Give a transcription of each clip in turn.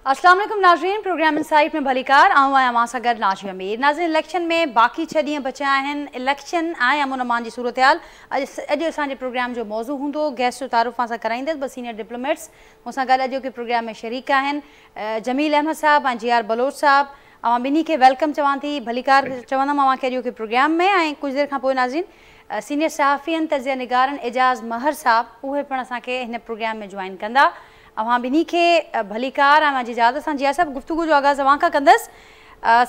अस्सलाम वालेकुम नाज़रीन, प्रोग्राम इनसाइट में भलीकार। आऊं आहियां मां सां गॾु नाज़िया मीर। नाज़रीन, इलेक्शन में बाक़ी 6 ॾींहं बचिया आहिनि। इलेक्शन ऐं अमन अमान जी सूरत हाल अॼु असांजे प्रोग्राम जो मौज़ू हूंदो। गेस्ट जो तारुफ़ मां सां कराईंदसि। ॿ सीनियर डिप्लोमेट्स मूंसां गॾु अॼोके प्रोग्राम में शरीक आहिनि, जमील अहमद साहब ऐं जी are Bloch साहब। अवां ॿिन्ही खे welcome चवां थी, भलीकार चवंदमि अवां खे अॼोके प्रोग्राम में। ऐं कुझु देरि खां पोइ नाज़रीन, सीनियर सहाफ़ी तजिया निगारनि एजाज़ महर साहब उहे पिणु असांखे हिन प्रोग्राम में जॉइन कंदा। अवां ॿिन्ही खे भलीकार। ऐं मुंहिंजी इजाज़त सां जिया साहब, गुफ्तगू जो आगाज़ अवां खां कंदसि।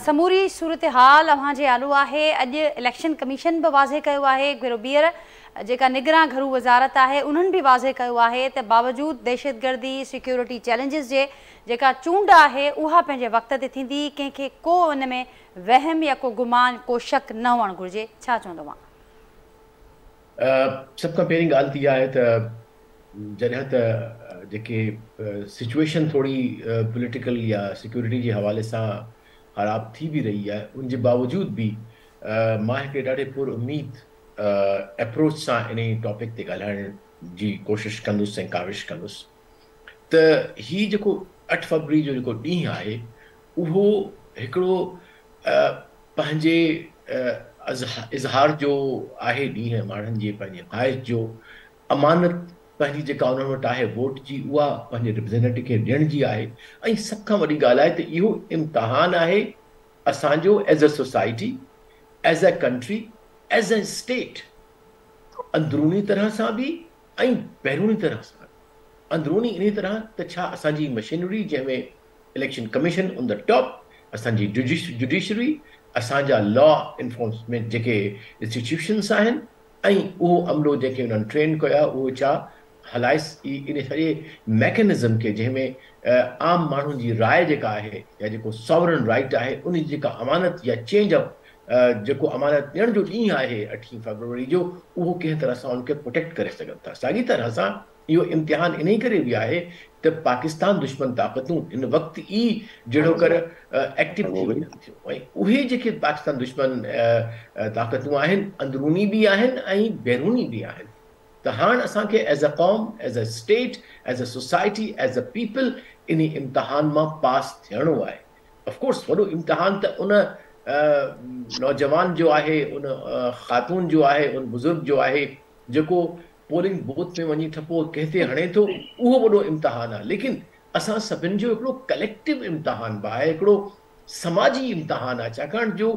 समूरी सूरत हाल अवां जे आॾो आहे। अॼु इलेक्शन कमीशन बि वाज़े कयो आहे, हिकु भेरो ॿीहर जेका निगरान घरू वज़ारत आहे उन्हनि बि वाज़े कयो आहे त बावजूद दहशतगर्दी सिक्योरिटी चैलेंजिस जे जेका चूंड आहे उहा पंहिंजे वक़्त ते थींदी। कंहिंखे को इन में वहम या को गुमान को शक न हुअणु घुरिजे। छा चवंदो मां? सभ खां पहिरीं ॻाल्हि त इहा आहे त जॾहिं त जेके सिचुएशन थोरी पॉलिटिकल या सिक्योरिटी जे हवाले सां ख़राबु थी बि रही आहे, उनजे बावजूद बि मां हिकिड़े ॾाढे पुर उमीद अप्रोच सां इन टॉपिक ते ॻाल्हाइण जी कोशिशि कंदुसि ऐं काविश कंदुसि त हीउ जेको 8 फरवरी जो जेको ॾींहुं आहे उहो हिकिड़ो पंहिंजे इज़हार जो आहे ॾींहुं, माण्हुनि जे पंहिंजी ख़्वाहिश जो, अमानत पंहिंजी जेका उन्हनि वटि आहे वोट जी, उहा पंहिंजे रिप्रेज़ेंटेटिव खे ॾियण जी आहे। ऐं सभ खां वॾी ॻाल्हि आहे त इहो इम्तिहान आहे असांजो as a society, as a country, as a state, अंदरूनी तरह सां बि ऐं बैरूनी तरह सां। अंदरूनी इन तरह त छा असांजी मशीनरी जंहिंमें election commission on the top, असांजी जुडिशरी, असांजा लॉ इन्फोर्समेंट जेके इंस्टीट्यूशंस आहिनि ऐं उहो अमलो जंहिंखे उन्हनि ट्रेन कयो आहे उहो छा हलाए इन सॼे मैकेनिज़म खे, जंहिंमें आम माण्हुनि जी राय जेका आहे या जेको सॉवरन राइट आहे उन जी जेका अमानत या चेंज अप जेको अमानत ॾियण जो ॾींहुं आहे 8 फरवरी जो, उहो कंहिं तरह सां उनखे प्रोटेक्ट करे सघनि था। साॻी तरह सां इहो इम्तिहान इन करे बि आहे त पाकिस्तान दुश्मन ताक़तूं हिन वक़्तु ई जहिड़ो कर एक्टिव थी वञनि थियूं ऐं उहे जेके पाकिस्तान दुश्मन ताक़तूं आहिनि अंदरूनी बि आहिनि ऐं बैरूनी बि आहिनि। त हाणे असांखे एज़ अ क़ौम, as a state, as a society, as a people इन इम्तिहान मां पास थियणो आहे। ऑफकोर्स वॾो इम्तिहान त उन नौजवान जो आहे, उन ख़ातून जो आहे, उन बुज़ुर्ग जो आहे जेको पोलिंग बूथ में वञी ठपो कंहिं ते हणे थो, उहो वॾो इम्तिहान आहे। लेकिन असां सभिनि जो हिकिड़ो कलेक्टिव इम्तिहान बि आहे, हिकिड़ो समाजी इम्तिहान आहे, छाकाणि जो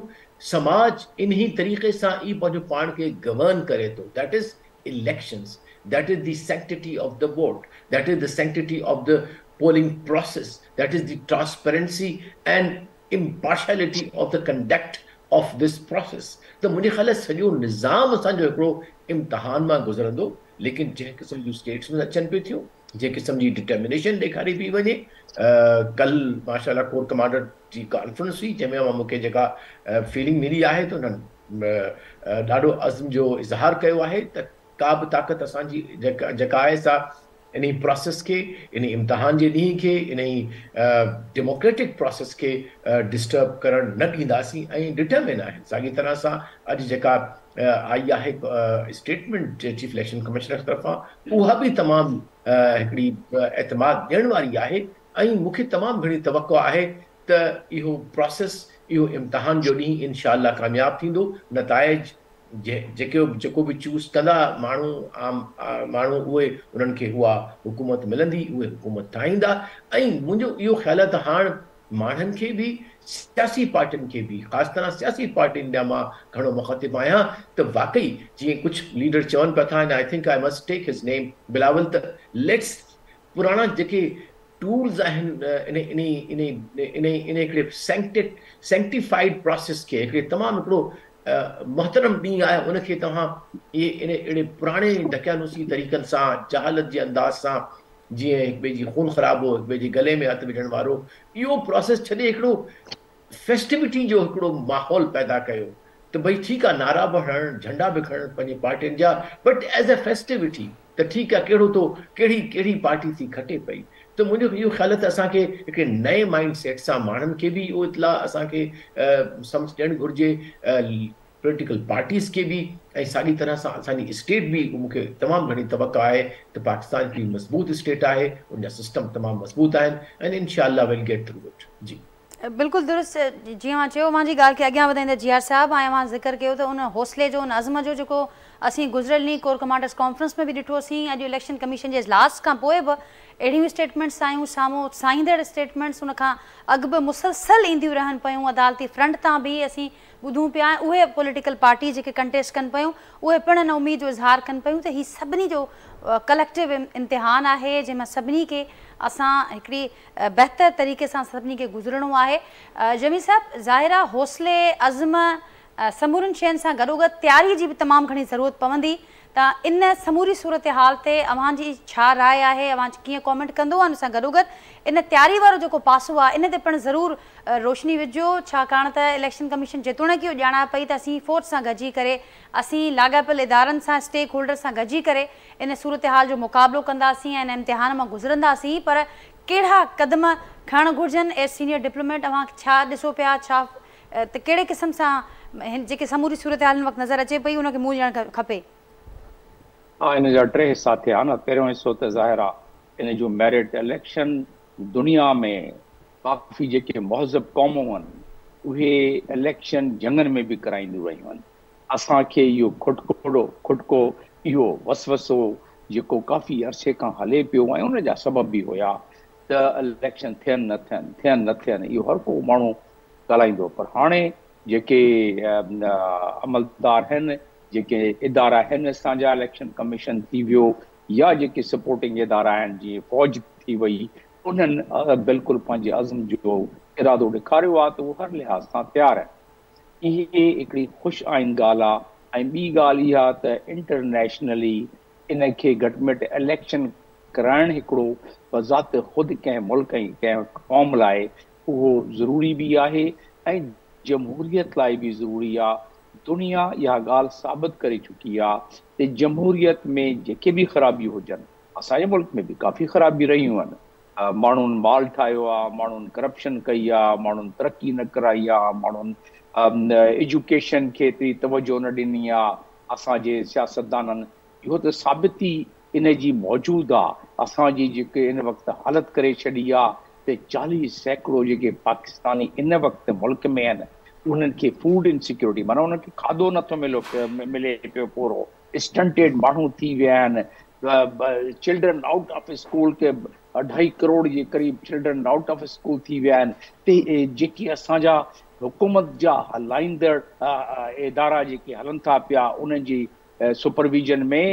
समाज इन ई तरीक़े सां ई पंहिंजो पाण खे गवर्न करे थो। That is elections, that is the sanctity of the vote, that is the sanctity of the polling process, that is the transparency and impartiality of the conduct of this process. त मुंहिंजे ख़्याल सॼो निज़ाम असांजो हिकिड़ो इम्तिहान मां गुज़रंदो। लेकिन जंहिं क़िस्म जूं स्टेट्स में अचनि पियूं थियूं, जंहिं क़िस्म जी डिटर्मिनेशन ॾेखारी पई वञे, कल्ह माशाअल्लाह कोर कमांडर जी कॉन्फ्रेंस हुई जंहिंमें मां मूंखे जेका फीलिंग मिली आहे त उन्हनि ॾाढो अज़्म जो इज़हार कयो आहे त का बि ताक़त असांजी जेका आहे सा इन प्रोसेस खे, इन इम्तिहान जे ॾींहं खे, इन डेमोक्रेटिक प्रोसेस खे डिस्टर्ब करण न ॾींदासीं ऐं डिटर्मिन आहिनि। साॻी तरह सां अॼु जेका आई आहे स्टेटमेंट चीफ इलेक्शन कमिश्नर तरफ़ां, उहा बि तमामु हिकिड़ी एतमाद ॾियण वारी आहे ऐं मूंखे तमामु घणी तवक़ो आहे त इहो प्रोसेस, इहो इम्तिहान जो ॾींहुं इनशा कामयाबु थींदो। नताइज जेके जेको बि चूज़ कंदा माण्हू, आम माण्हू, उहे उन्हनि खे उहा हुकूमत मिलंदी, उहे हुकूमत ठाहींदा। ऐं मुंहिंजो इहो ख़्यालु आहे त हाणे माण्हुनि खे बि, सियासी पार्टियुनि खे बि, ख़ासि तरह सियासी पार्टियुनि ॾांहुं मां घणो मुख़ातिब आहियां त वाकई जीअं कुझु लीडर चवनि पिया था, I think I must take his name Bilawal, त let's पुराणा जेके टूल्स आहिनि इन इन इन इन इन हिकिड़े सैंक्टिफाइड प्रोसेस खे, हिकिड़े तमामु हिकिड़ो मोहतरम ॾींहुं आहे, उनखे तव्हां इहे इन अहिड़े पुराणे दकियानूसी तरीक़नि सां, जहालत जे अंदाज़ सां, जीअं हिक ॿिए जी खून ख़राबो, हिक ॿिए जे गले में हथु विझण वारो इहो प्रोसेस छॾे हिकिड़ो फेस्टिविटी जो हिकिड़ो माहौल पैदा कयो त भई ठीकु आहे, नारा बि हणनि, झंडा बि खणनि पंहिंजी पार्टियुनि जा, बट एज़ अ फेस्टिविटी त ठीकु आहे, कहिड़ो थो कहिड़ी कहिड़ी पार्टी थी खटे पई। त मुंहिंजो इहो ख़्यालु आहे त असांखे हिकिड़े नए माइंड सेट सां माण्हुनि खे बि इहो इतला असांखे सम्झ ॾियणु घुरिजे, پوليٽيڪل پارٽيز کي به ۽ ساڳي طرح سان اسان جي اسٽيٽ به مون کي تمام گهڻي توقع آهي ته پاڪستان هڪڙي مضبوط اسٽيٽ آهي، ان جا سسٽم تمام مضبوط آهن ۽ انشاء الله will get through it. جي. بلڪل درست جيئن اوهان چيو. اوهان جي ڳالهه کي اڳيان وڌائيندي جي آر صاحب ۽ اوهان ذڪر ڪيو ته ان حوصلي جو ان عزم جو جيڪو اسين گذريل ڏينهن ڪور ڪمانڊرز ڪانفرنس ۾ به ڏٺوسين، اڄ اليڪشن ڪميشن جي اجلاس کان پوء به اهڙيون اسٽيٽمينٽس آيون سامهون، اتساهيندڙ اسٽيٽمينٽس ان کان اڳ به مسلسل اينديون رهن پيون، عدالتي فرنٽ تان به اسين ٻڌون پيا ۽ اهي پوليٽيڪل پارٽيز جيڪي ڪنٽيسٽ ڪن پيون اهي پڻ ان اميد جو اظهار ڪن پيون ته هي سڀني جو ڪليڪٽو امتحان آهي جنهن مان سڀني کي اسان هڪڙي بهتر طريقي سان سڀني کي گذرڻو آهي. جميل صاحب ظاهر آهي حوصلي، عزم، سمورين شين سان گڏوگڏ تياري جي به تمام گهڻي ضرورت پوندي ته ان سموري صورتحال تي اوهان جي ڇا راء آهي، اوهان ڪيئن ڪامينٽ ڪندو ان سان گڏوگڏ ان تياري وارو جيڪو پاسو آهي ان تي پڻ ضرور روشني وجهو، ڇاڪاڻ ته اليڪشن ڪميشن جيتوڻيڪ اهو ڄاڻائي پئي ته اسين فوج سان گڏجي ڪري اسين لاڳاپيل ادارن سان اسٽيڪ هولڊر سان گڏجي ڪري ان صورتحال جو مقابلو ڪنداسين ۽ ان امتحان مان گذرنداسين پر ڪهڙا قدم کڻڻ گهرجن ايز سينيئر ڊپلوميٽ اوهان ڇا ڏسو پيا ڇا ته ڪهڙي قسم سان هن جيڪي سموري صورتحال هن وقت نظر اچي پئي ان کي منهن ڏيڻ کپي؟ ها ان جا ٽي حصا ٿيا نه، پهريون حصو ته ظاهر آ ان جو ميرٽ اليڪشن دنيا ۾ ڪافي جيڪي مهذب قومون آهن اهي اليڪشن جنگن ۾ به ڪرائينديون رهيون آهن. اسان کي اهو کٽڪو کٽڪو اهو وسوسو جيڪو ڪافي عرصي کان هلي پيو ۽ ان جا سبب به هيا ته اليڪشن ٿين نه ٿين ٿين نه ٿين اهو هر ڪو ماڻهو ڳالهائيندو پر هاڻي جيڪي عملدار آهن جيڪي ادارا آهن اسان جا اليڪشن ڪميشن ٿي ويو يا جيڪي سپورٽنگ ادارا آهن جيئن فوج ٿي وئي انهن بلڪل پنهنجي عزم جو ارادو ڏيکاريو آهي ته هو هر لحاظ سان تيار آهن. اهي هڪڙي خوش آئند ڳالهه آهي ۽ ٻي ڳالهه اها ته انٽرنيشنلي ان کي گهٽ ۾ گهٽ اليڪشن ڪرائڻ هڪڙو بذات خود ڪنهن ملڪ ۽ ڪنهن قوم لاء اهو ضروري به آهي ۽ جمهوريت لاء به ضروري آهي. دنيا اها ڳالهه ثابت ڪري چڪي آهي ته جمهوريت ۾ جيڪي به خرابيون هجن، اسان جي ملڪ ۾ به ڪافي خرابيون رهيون آهن، ماڻهن مال ٺاهيو آهي، ماڻهن ڪرپشن ڪئي آهي، ماڻهن ترقي نه ڪرائي آهي، ماڻهن ايجوڪيشن کي ايتري توجه نه ڏني آهي، اسان جي سياستدانن اهو ته ثابتي ان جي موجود آهي، اسان جي جيڪي ان وقت حالت ڪري ڇڏي آهي ته 40% جيڪي پاڪستاني ان وقت ملڪ ۾ آهن انهن کي فوڊ انسيڪيورٽي معنيٰ انهن کي کاڌو نٿو ملي پيو پورو. اسٽنٽيڊ ماڻهو ٿي ويا آهن، چلڊرن آئوٽ آف اسڪول ڪي اڍائي ڪروڙ جي قريب چلڊرن آئوٽ آف اسڪول ٿي ويا آهن ته جيڪي اسان جا حڪومت جا هلائيندڙ ادارا جيڪي هلن ٿا پيا انهن جي supervision ۾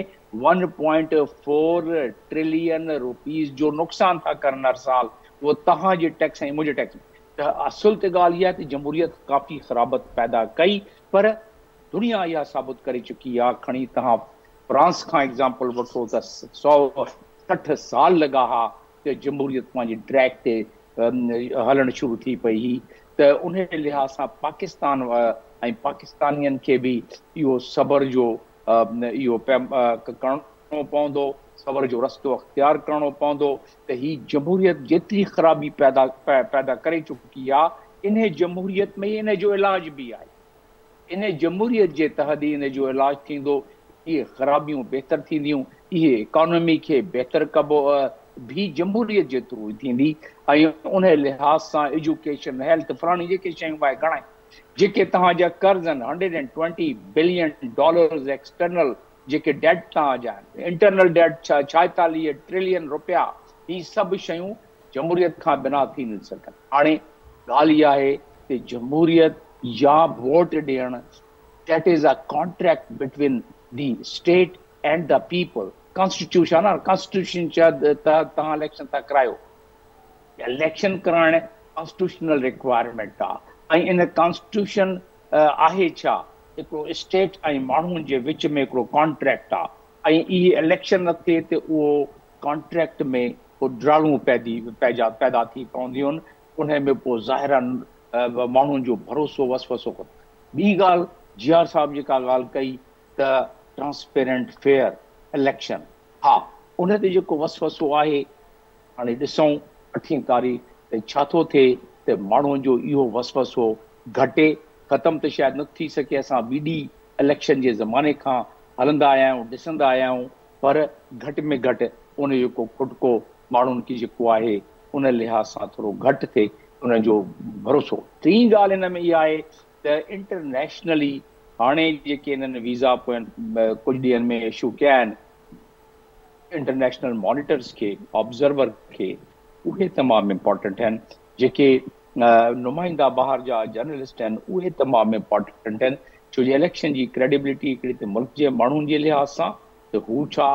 one point four trillion rupees جو نقصان ٿا ڪرن هر سال اهو توهان جي ٽيڪس ۽ منهنجي ٽيڪس ته اصل ته ڳالهه اها آهي ته جمهوريت ڪافي خرابت پيدا ڪئي پر دنيا اها ثابت ڪري چڪي آ، کڻي توهان فرانس کان ايگزامپل وٺو ته 160 سال لڳا ها ته جمهوريت پنهنجي ٽريڪ تي هلڻ شروع ٿي پئي هئي ته انهي لحاظ سان پاڪستان ۽ پاڪستانين کي به اهو صبر جو اهو ڪرڻو پوندو، صبر جو رستو اختيار ڪرڻو پوندو ته هي جمهوريت جيتري خرابي پيدا پيدا ڪري چڪي آ، انهي جمهوريت ۾ ئي انهي جو علاج به آهي. انهيء جمهوريت جي تحت ئي ان جو علاج ٿيندو، اهي خرابيون بهتر ٿينديون، اهي اڪانومي کي بهتر ڪبو به جمهوريت جي ٿرو ئي ٿيندي ۽ انهيء لحاظ سان ايجوڪيشن، هيلٿ فلاڻي جيڪي شيون آهي گهڻائي جيڪي توهان جا قرض آهن 120 بلين ڊالرز ايڪسٽرنل جيڪي ڊيٽ توهان جا آهن انٽرنل ڊيٽ 46 ٽريلين روپيا هي سڀ شيون جمهوريت کان بنا ٿي نه سگهن. هاڻي ڳالهه اها آهي ته جمهوريت يا ووٽ ڏيڻ that is a contract between the state and the people constitution آهي ڪانسٽيٽيوشن تحت توهان اليڪشن ٿا ڪرايو اليڪشن ڪرائڻ ڪانسٽيٽيوشنل رڪوائرمينٽ آهي ۽ ان ڪانسٽيٽيوشن آهي ڇا هڪڙو اسٽيٽ ۽ ماڻهن جي وچ ۾ هڪڙو ڪانٽريڪٽ آهي ۽ اهي اليڪشن نه ٿئي ته اهو ڪانٽريڪٽ ۾ پوء ڊاڙون پيدا ٿي پونديون آهن، انهي ۾ پوء ظاهراً ماڻهن جو ڀروسو وسوسو ختم. ٻي ڳالهه جي آر صاحب جيڪا ڳالهه ڪئي ته ٽرانسپيرنٽ فيئر اليڪشن، ها ان تي جيڪو وسوسو آهي، هاڻي ڏسون اٺين تاريخ تي ڇا ٿو ٿئي ته ماڻهن جو اهو وسوسو گهٽي ख़तमु त शायदि न थी सघे, असां बीडी इलेक्शन जे ज़माने खां हलंदा आया आहियूं, ॾिसंदा आया आहियूं, पर घटि में घटि उन जो को खुटको माण्हुनि खे जेको आहे उन लिहाज़ सां थोरो घटि थिए उन जो भरोसो। टीं ॻाल्हि हिन में इहा आहे त इंटरनेशनली हाणे जेके हिननि वीज़ा पोइ कुझु ॾींहंनि में इशू कया आहिनि इंटरनेशनल मॉनिटर्स खे, ऑब्ज़र्वर खे, उहे तमामु इम्पोर्टेंट आहिनि। जेके नुमाइंदा ॿाहिरि जा जर्नलिस्ट आहिनि उहे तमामु इम्पोर्टेंट आहिनि, छो जो इलेक्शन जी क्रेडिबिलिटी हिकिड़ी त मुल्क जे माण्हुनि जे लिहाज़ सां त हू छा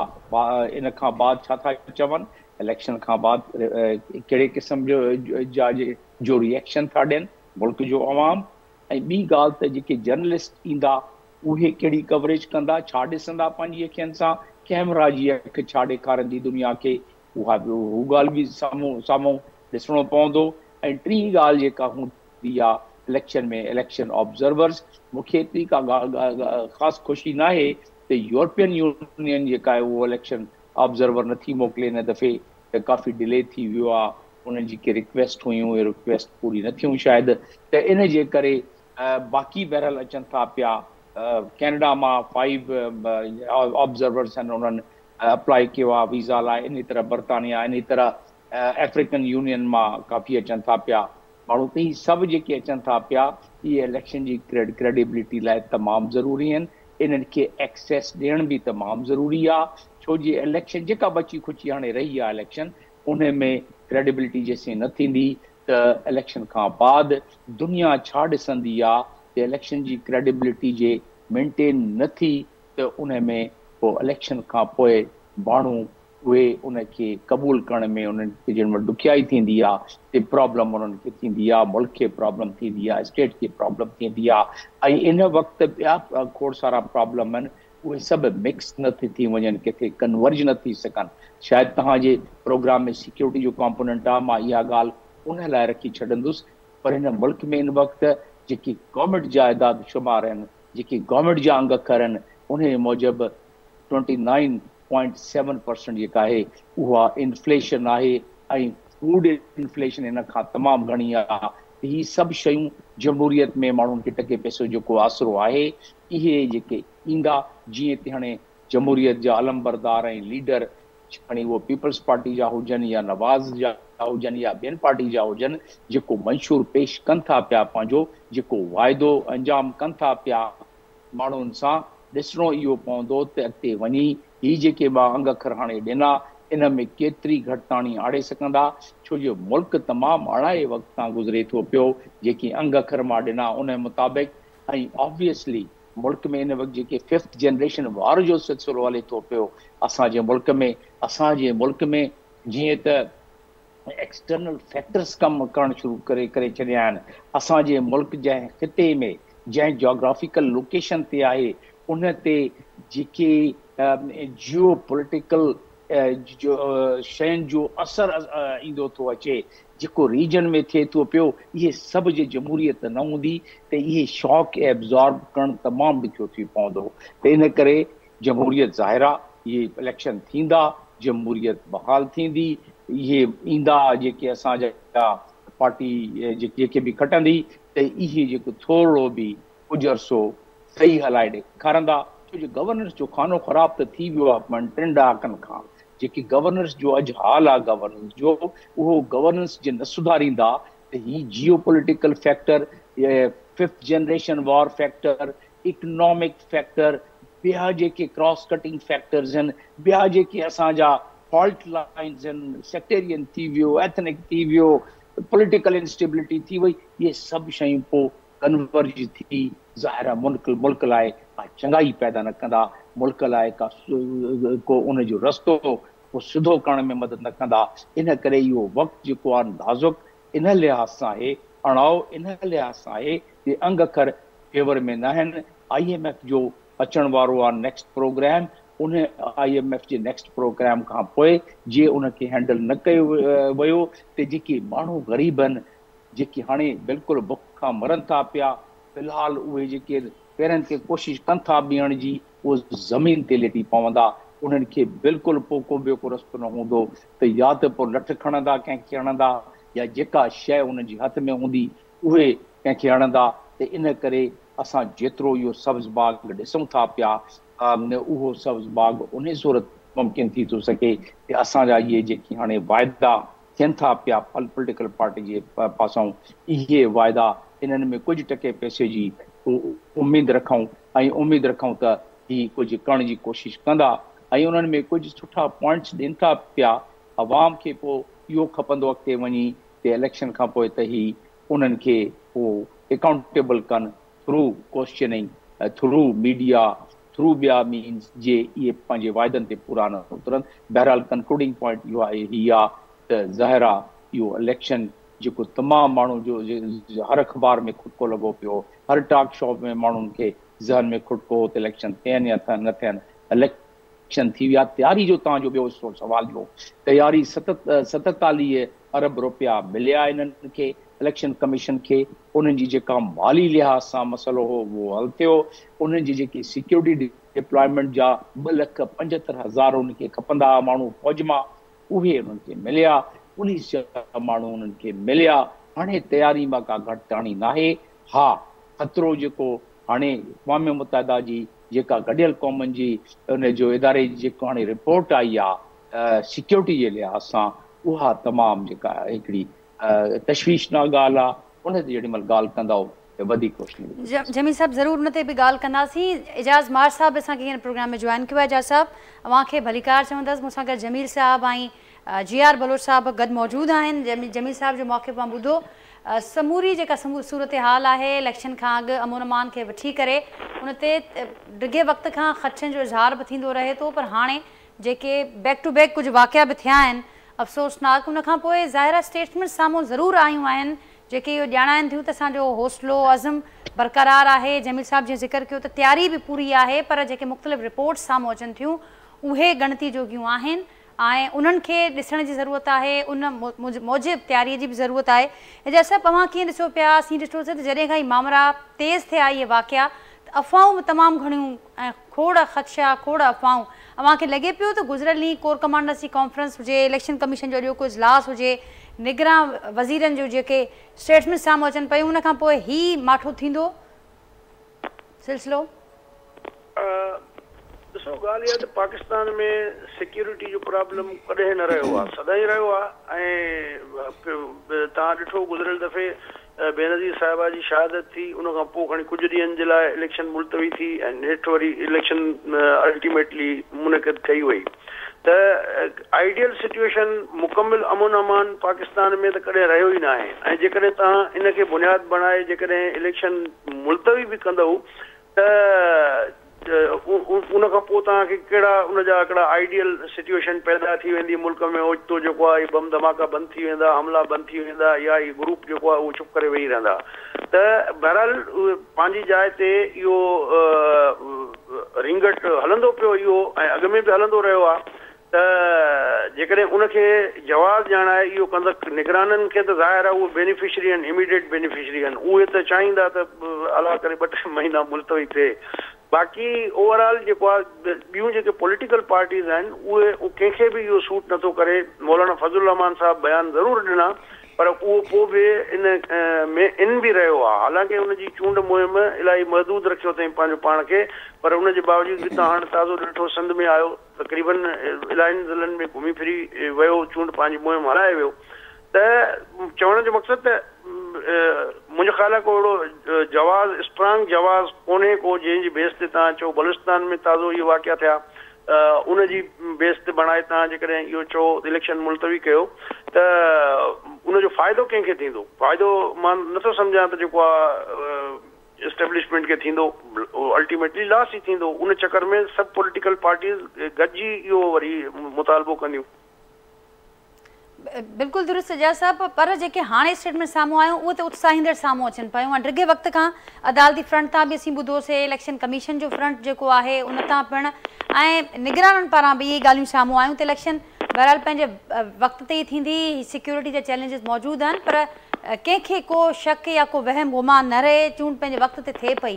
इन खां बाद छा था चवनि, इलेक्शन खां बाद कहिड़े क़िस्म जो जो रिएक्शन था ॾियनि मुल्क जो अवाम। ऐं ॿी ॻाल्हि त जेके जर्नलिस्ट ईंदा उहे कहिड़ी कवरेज कंदा, छा ॾिसंदा पंहिंजी अखियुनि सां, कैमरा जी अखि छा ॾेखारींदी दुनिया खे, उहा बि हू ॻाल्हि बि साम्हूं साम्हूं ॾिसणो पवंदो। ऐं टीं ॻाल्हि जेका हूंदी आहे इलेक्शन में इलेक्शन ऑब्ज़र्वर्स, मूंखे एतिरी का ख़ासि ख़ुशी न आहे त यूरोपियन यूनियन जेका आहे उहो इलेक्शन ऑब्ज़र्वर नथी मोकिले हिन दफ़े, त काफ़ी डिले थी वियो आहे, उन्हनि जेके रिक्वेस्ट हुयूं उहे रिक्वेस्ट पूरी न थियूं शायदि, त इन जे करे बाक़ी बहरहाल अचनि था पिया। कैनेडा मां 5 ऑब्ज़र्वर्स आहिनि, उन्हनि अप्लाई कयो आहे वीज़ा लाइ, इन तरह बर्तानिया, इन तरह अफ्रीकन यूनियन मां काफ़ी अचनि था पिया माण्हू। त ही सभु जेके अचनि था पिया इहे इलेक्शन जी क्रेडिबिलिटी लाइ तमामु ज़रूरी आहिनि, इन्हनि खे एक्सेस ॾियणु बि तमामु ज़रूरी आहे, छो जो इलेक्शन जेका बची खुची हाणे रही आहे इलेक्शन, उन में क्रेडिबिलिटी जेसीं न थींदी त इलेक्शन खां बाद दुनिया छा ॾिसंदी आहे त इलेक्शन जी क्रेडिबिलिटी जे मेंटेन न थी त उन में पोइ इलेक्शन खां पोइ माण्हू उहे उनखे क़बूल करण में उन्हनि खे जंहिं वटि ॾुखियाई थींदी आहे त प्रॉब्लम उन्हनि खे थींदी आहे, मुल्क खे प्रॉब्लम थींदी आहे, स्टेट खे प्रॉब्लम थींदी आहे। ऐं इन वक़्तु ॿिया खोड़ सारा प्रॉब्लम आहिनि, उहे सभु मिक्स न थी वञनि, किथे कन्वर्ज न थी सघनि। शायदि तव्हांजे प्रोग्राम में सिक्योरिटी जो कॉम्पोनेंट आहे, मां इहा ॻाल्हि उन लाइ रखी छॾंदुसि, पर हिन मुल्क में इन वक़्तु जेकी गवर्नमेंट जा आदाद शुमार आहिनि, जेकी गवर्नमेंट जा अंग अखर आहिनि, उन मूजिबि 29.7% जेका आहे उहा इन्फ्लेशन आहे ऐं फूड इन्फ्लेशन हिन खां तमामु घणी आहे। त ही सभु शयूं जमहूरियत में माण्हुनि खे टके पैसो जेको आसरो आहे, इहे जेके ईंदा जीअं त हाणे जमहूरियत जा अलमबरदार ऐं लीडर, खणी उहो पीपल्स पार्टी जा हुजनि या नवाज़ जा हुजनि या ॿियनि पार्टी जा हुजनि, जेको मंशूर पेश कनि था पिया, पंहिंजो जेको वाइदो अंजाम कनि था पिया माण्हुनि सां, ॾिसणो इहो पवंदो त अॻिते वञी ही जेके मां अंग अखर हाणे ॾिना इन में केतिरी घटिताणी आणे सघंदा, छो जो मुल्क तमामु अड़ाए वक़्त तां गुज़रे थो पियो, जेके अंग अखर मां ॾिना उन मुताबिक़। ऐं ऑब्वियसली मुल्क में इन वक़्तु जेके 5th generation वार जो सिलसिलो हले थो पियो असांजे मुल्क में, जीअं त एक्सटर्नल फैक्टर्स कमु करणु शुरू करे करे छॾिया आहिनि। असांजे मुल्क जंहिं ख़िते में, जंहिं जोग्राफिकल लोकेशन ते आहे, उन ते जेके जियो पोलिटिकल जो शयुनि जो असरु ईंदो थो अचे, जेको रीजन में थिए थो पियो, इहे सभु जे जमहूरियत न हूंदी त इहे शॉक एब्ज़ॉर्ब करणु तमामु ॾुखियो थी पवंदो। त इन करे जमहूरियत ज़ाहिर आहे, इहे इलेक्शन थींदा, जमहूरियत बहाल थींदी, इहे ईंदा जेके असांजा पार्टी जेके बि खटंदी त इहे जेको थोरो बि कुझु अरसो सही हलाए ॾेखारींदा, छो जो गवर्नेंस जो खानो ख़राबु त थी वियो आहे 3 ॾहाकनि खां। जेके गवर्नेंस जो अॼु हाल आहे गवर्नेंस जो, उहो गवर्नेंस जे न सुधारींदा त ही geo political factor, 5th generation war factor, economic factor, ॿिया जेके क्रॉस कटिंग फैक्टर्स आहिनि, ॿिया जेके असांजा फॉल्ट लाइन्स आहिनि, सेक्टेरियन थी वियो, एथनिक थी वियो, पॉलिटिकल इंस्टेबिलिटी थी वई, इहे सभु शयूं पोइ कन्वर्ज थी ज़ाहिर आहे मुल्क लाइ का चङाई पैदा न कंदा, मुल्क लाइ का को उनजो रस्तो को सिधो करण में मदद न कंदा। इन करे इहो वक़्तु जेको आहे नाज़ुक इन लिहाज़ सां आहे, अणाव इन लिहाज़ सां आहे की अंग अखर फेवर में न आहिनि। IMF जो अचण वारो आहे नेक्स्ट प्रोग्राम, उन IMF जे नेक्स्ट प्रोग्राम खां पोइ जे उनखे हैंडल न कयो वियो त जेके माण्हू ग़रीब आहिनि, जेके हाणे बिल्कुलु बुख खां मरनि था पिया, फ़िलहाल उहे जेके पेरनि ते कोशिशि कनि था बीहण जी, उहो ज़मीन ते लेटी पवंदा, उन्हनि खे बिल्कुलु पोइ को ॿियो को रस्तो न हूंदो त या त पोइ लठ खणंदा कंहिंखे हणंदा, या जेका शइ उन्हनि जी हथ में हूंदी उहे कंहिंखे हणंदा। ته ان ڪري اسان جيترو اهو سبز باغ ڏسون ٿا پيا، اهو سبز باغ انهي صورت ممڪن ٿي ٿو سگهي ته اسان جا اهي جيڪي هاڻي واعدا ٿين ٿا پيا پوليٽيڪل پارٽي جي پاسائون، اهي واعدا انهن ۾ ڪجهه ٽڪي پئسي جي اميد رکون ۽ اميد رکون ته هي ڪجهه ڪرڻ جي ڪوشش ڪندا ۽ انهن ۾ ڪجهه سٺا پوائنٽس ڏين ٿا پيا. عوام کي پوء اهو کپندو اڳتي وڃي ته اليڪشن کان پوء ته هي انهن کي پوء اڪائونٽيبل ڪن through questioning, through media, through ٻيا مينز جي اهي پنهنجي واعدن تي پورا نه اترن. بهرحال ڪنڪلوڊنگ پوائنٽ اهو آهي هي آ ته ظاهر آ اهو اليڪشن جيڪو تمام ماڻهو جو هر اخبار ۾ کٽڪو لڳو پيو هو، هر ٽاڪ شو ۾ ماڻهن کي ذهن ۾ کٽڪو هو ته اليڪشن ٿين يا نه ٿين، اليڪشن ٿي ويا. تياري جو توهان جو ٻيو حصو سوال جو تياري 47 ارب روپيا مليا انهن کي، اليڪشن ڪميشن کي، انهن جي جيڪا مالي لحاظ سان مسئلو هو اهو حل ٿيو، انهن جي جيڪي سيڪيورٽي ڊپلائمينٽ جا 2,75,000 انهن کي کپندا هئا ماڻهو فوج مان، اهي انهن کي مليا، پوليس جا ماڻهو انهن کي مليا، هاڻي تياري مان ڪا گهٽتاڻي ناهي، ها خطرو جيڪو هاڻي اقوام متحده جي جيڪا گڏيل قومن جي ان جو اداري جي جيڪو هاڻي رپورٽ آئي آ سيڪيورٽي جي لحاظ سان اها تمام جيڪا هڪڙي تشويشناڪ ڳالهه آ، ان تي جيڏي مهل ڳالهه ڪندؤ ته وڌيڪ روشني وجهنداسين. جميل صاحب ضرور ان تي به ڳالهه ڪنداسين. اعجاز مار صاحب اسان کي هن پروگرام ۾ جوائن ڪيو آهي. اعجاز صاحب اوهان کي ڀليڪار چوندس. مون سان گڏ جميل صاحب ۽ جي آر بلوچ صاحب گڏ موجود آهن. جميل صاحب جو موقف اوهان ٻڌو. سموري جيڪا صورتحال آهي اليڪشن کان اڳ امن امان کي وٺي ڪري ان تي ڊگهي وقت کان خدشن جو اظهار به ٿيندو رهي ٿو پر هاڻي جيڪي بيڪ ٽو بيڪ ڪجهه واقعا به ٿيا آهن افسوسناڪ ان کان پوء ظاهر آهي اسٽيٽمينٽس سامهون ضرور آيون آهن جيڪي اهو ڄاڻائن ٿيون ته اسان جو حوصلو عزم برقرار آهي. جميل صاحب جيئن ذڪر ڪيو ته تياري به پوري آهي پر جيڪي مختلف رپورٽس سامهون اچن ٿيون اهي ڳڻتي جوڳيون آهن ۽ انهن کي ڏسڻ جي ضرورت آهي ان موجب تياري جي به ضرورت آهي. اعجاز صاحب اوهان ڪيئن ڏسو پيا؟ اسين ڏٺوسين ته جڏهن کان هي مامرا تيز ٿيا اهي واقعا ته افواهون به تمام گهڻيون ۽ کوڙ خدشا، کوڙ افواهون. اوهان کي لڳي پيو ته گذريل ڏينهن ڪور ڪمانڊرز جي ڪانفرنس هجي، اليڪشن ڪميشن جو اڄوڪو اجلاس هجي، نگران وزيرن جون جيڪي اسٽيٽمينٽس سامهون اچن پيون ان کان پوء هي ماٺو ٿيندو سلسلو؟ ڏسو ڳالهه اها ته پاڪستان ۾ سيڪيورٽي جو پرابلم ڪڏهن نه رهيو آهي، سدائين رهيو آهي ۽ توهان ڏٺو گذريل دفعي بينظير صاحبه جي شهادت ٿي ان کان پوء کڻي ڪجهه ڏينهن جي لاء اليڪشن ملتوي ٿي ۽ نيٺ وري اليڪشن الٽيميٽلي منعقد ڪئي وئي ته آئيڊيل سچوئيشن مڪمل امن امان پاڪستان ۾ ته ڪڏهن رهيو ئي ناهي ۽ جيڪڏهن توهان ان کي بنياد بڻائي جيڪڏهن اليڪشن ملتوي به ڪندؤ ته ان کان پوء توهان کي ڪهڙا ان جا هڪڙا آئيڊيل سچوئيشن پيدا ٿي ويندي ملڪ ۾ اوچتو جيڪو آهي بم ڌماڪا بند ٿي ويندا، حملا بند ٿي ويندا يا هي گروپ جيڪو آهي اهو چپ ڪري ويهي رهندا ته بهرحال پنهنجي جاء تي اهو رينگٽ هلندو پيو اهو ۽ اڳ ۾ به هلندو رهيو آهي ته جيڪڏهن ان کي جواز ڄاڻائي اهو ڪندڪ نگرانن کي ته ظاهر آهي اهي بينيفشري آهن اميڊيٽ بينيفشري آهن اهي ته چاهيندا ته الله ڪري ٻه ٽي مهينا ملتوي ٿئي باقي اوور آل جيڪو آهي ٻيون جيڪي پوليٽيڪل پارٽيز آهن اهي ڪنهن کي به اهو سوٽ نٿو ڪري مولانا فضل الرحمان صاحب بيان ضرور ڏنا پر اهو پوء به ان ۾ ان به رهيو آهي حالانڪه ان جي چونڊ مهم الاهي محدود رکيو اٿائين پنهنجو پاڻ کي پر ان جي باوجود به توهان هاڻ تازو ڏٺو سنڌ ۾ آيو تقريبن الاهين ضلعن ۾ گهمي ڦري ويو، چونڊ پنهنجي مهم هلائي ويو ته چوڻ جو مقصد ته منهنجو خيال آهي ڪو اهڙو جواز اسٽرانگ جواز ڪونهي ڪو جنهن جي بيس تي توهان چئو بلوچستان ۾ تازو اهي واقعا ٿيا ان جي بيس تي بڻائي توهان جيڪڏهن اهو چئو اليڪشن ملتوي ڪيو ته ان جو فائدو ڪنهن کي ٿيندو فائدو مان نٿو سمجهان ته جيڪو آهي اسٽيبلشمينٽ کي ٿيندو الٽيميٽلي لاس ئي ٿيندو ان چڪر ۾ سڀ پوليٽيڪل پارٽيز گڏجي اهو وري مطالبو ڪنديون. بلڪل درست اعجاز صاحب پر جيڪي هاڻي اسٽيٽمينٽ سامهون آيون اهي ته اتساهيندڙ سامهون اچن پيون ۽ ڊگهي وقت کان عدالتي فرنٽ تان به اسين ٻڌوسي اليڪشن ڪميشن جو فرنٽ جيڪو آهي ان تان پڻ ۽ نگرانن پاران به اهي ڳالهيون سامهون آيون ته اليڪشن بهرحال پنهنجي وقت تي ئي ٿيندي سيڪيورٽي جا چئلينجز موجود آهن پر ڪنهن کي ڪو شڪ يا ڪو وهم گمان نه رهي، چونڊ پنهنجي وقت تي ٿئي پئي.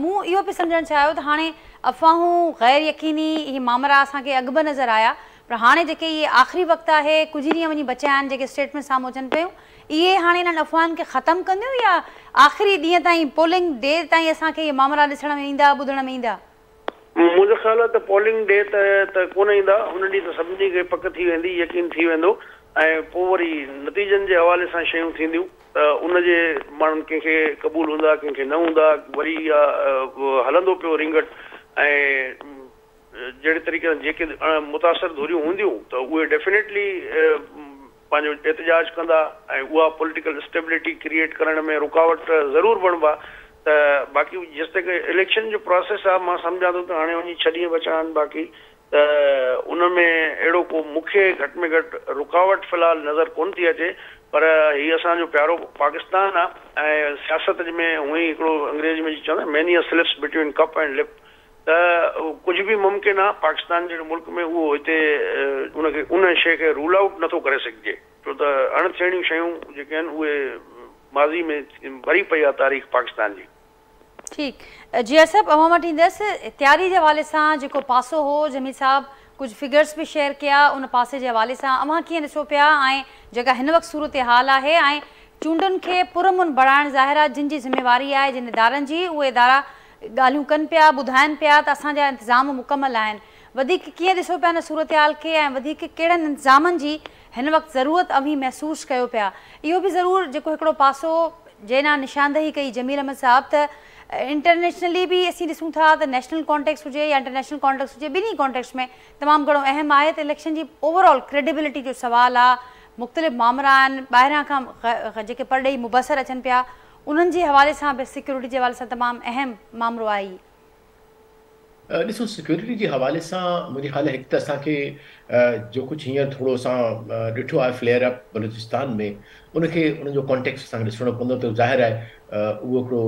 مون اهو پئي سمجهڻ چاهيو ته هاڻي افواهون، غير يقيني، هي مامرا اسان کي اڳ به نظر آيا پر هاڻي جيڪي اهي آخري وقت آهي، ڪجهه ڏينهن وڃي بچيا آهن، جيڪي اسٽيٽمينٽ سامهون اچن پيون، اهي هاڻي انهن افواهن کي ختم ڪنديون يا آخري ڏينهن تائين، پولنگ ڊي تائين اسان کي اهي مامرا ڏسڻ ۾ ايندا، ٻڌڻ ۾ ايندا؟ منهنجو خيال آهي ته پولنگ ڊي تي ته ڪونه ايندا، ان ڏينهن ته سڀني کي پڪ ٿي ويندي، يقين ٿي ويندو ۽ پوء وري نتيجن جي حوالي سان شيون ٿينديون ته ان جي ماڻهن ڪنهن کي قبول هوندا، ڪنهن کي نه هوندا، وري اها هلندو پيو رينگٽ ۽ جهڙي طريقي سان جيڪي متاثر ڌريون هونديون ته اهي ڊيفينيٽلي پنهنجو احتجاج ڪندا ۽ اها پوليٽيڪل اسٽيبلٽي ڪريئيٽ ڪرڻ ۾ رڪاوٽ ضرور بڻبا ته باقي جيستائين اليڪشن جو پراسيس آهي، مان سمجهان ٿو ته هاڻي وڃي 6 ڏينهن بچا آهن، باقي ته ان ۾ اهڙو ڪو مون کي گهٽ ۾ گهٽ رڪاوٽ في الحال نظر ڪونه ٿي اچي. پر هي اسان جو پيارو پاڪستان آهي ۽ سياست ۾ هونئن ئي هڪڙو انگريزي ۾ چوندا آهن "many a slips between cup and lip"، ته ڪجهه به ممڪن آهي پاڪستان جهڙي ملڪ ۾. اهو هتي ان کي ان شيء کي رول آئوٽ نٿو ڪري سگهجي، ڇو ته اڻ ٿيڻيون شيون جيڪي آهن، اهي ماضي ۾ ڀري پئي آهي تاريخ پاڪستان جي. ٺيڪ، جي صاحب، اوهان وٽ ايندس. تياري جي حوالي سان جيڪو پاسو هو، جميل صاحب ڪجهه فگرس به شيئر ڪيا، ان پاسي جي حوالي سان اوهان ڪيئن ڏسو پيا ۽ جيڪا هن وقت صورتحال آهي ۽ چونڊن کي پرامن بڻائڻ ظاهر آهي جن جي ذميواري آهي، جن ادارن جي، اهي ادارا ڳالهيون ڪن پيا، ٻڌائن پيا ته اسان جا انتظام مڪمل آهن. وڌيڪ ڪيئن ڏسو پيا ان صورتحال کي ۽ وڌيڪ ڪهڙن انتظامن جي هن وقت ضرورت اوهين محسوس ڪيو پيا؟ اهو به ضرور جيڪو هڪڙو پاسو جنهن ڏانهن نشاندهي ڪئي جميل احمد صاحب ته انٽرنيشنلي به اسين ڏسون ٿا ته نيشنل ڪانٽيڪسٽ هجي يا انٽرنيشنل ڪانٽيڪسٽ هجي، ٻنهي ڪانٽيڪسٽ ۾ تمام گهڻو اهم آهي ته اليڪشن جي اوور آل ڪريڊيبلٽي جو سوال آ. مختلف مامرا آهن، ٻاهريان کان جيڪي پرڏيهي مبصر اچن پيا، انهن جي حوالي سان به سيڪيورٽي جي حوالي سان تمام اهم مامرو آهي هي. ڏسو، سيڪيورٽي جي حوالي سان منهنجي خيال هڪ ته اسان کي جو ڪجهه هينئر ٿورو اسان ڏٺو آهي فليئر اپ بلوچستان ۾، ان کي ان جو ڪانٽيڪسٽ اسان کي ڏسڻو پوندو ته ظاهر آهي اهو هڪڙو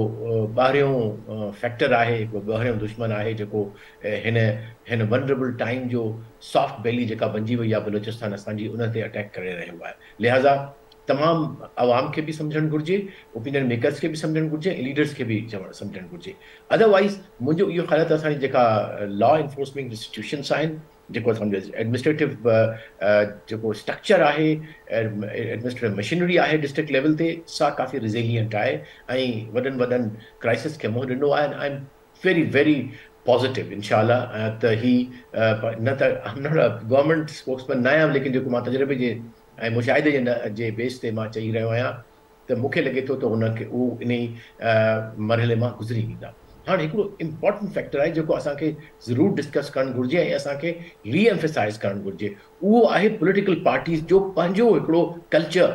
ٻاهريون فيڪٽر آهي، هڪڙو ٻاهريون دشمن آهي، جيڪو هن هن ولنريبل ٽائيم جو سافٽ بيلي جيڪا بنجي وئي آهي بلوچستان اسان جي، ان تي اٽيڪ ڪري رهيو آهي. لهٰذا تمام عوام کي به سمجهڻ گهرجي، اوپينين ميڪرز کي به سمجهڻ گهرجي ۽ ليڊرز کي به سمجهڻ گهرجي. اڌروائيز منهنجو اهو خيال آهي ته اسان جي جيڪا لا انفورسمينٽ انسٽيٽيوشنس آهن، جيڪو اسان جو ايڊمنسٽريٽو جيڪو اسٽرڪچر آهي، ايڊمنسٽريٽو مشينري آهي ڊسٽرڪٽ ليول تي، سا ڪافي ريزيلينٽ آهي ۽ وڏن وڏن ڪرائسس کي منهن ڏنو آهي. I am very very positive انشاء الله ته هي نه ته I am not a government spokesman نه آهيان، ليڪن جيڪو مان تجربي جي ۽ مشاهدي جي بيس تي مان چئي رهيو آهيان ته مون کي لڳي ٿو ته هن کي اهو انهي مرحلي مان گذري ويندا. هاڻ هڪڙو امپارٽنٽ فيڪٽر آهي جيڪو اسان کي ضرور ڊسڪس ڪرڻ گهرجي ۽ اسان کي ري ايمفيسائز ڪرڻ گهرجي، اهو آهي پوليٽيڪل پارٽيز جو پنهنجو هڪڙو ڪلچر،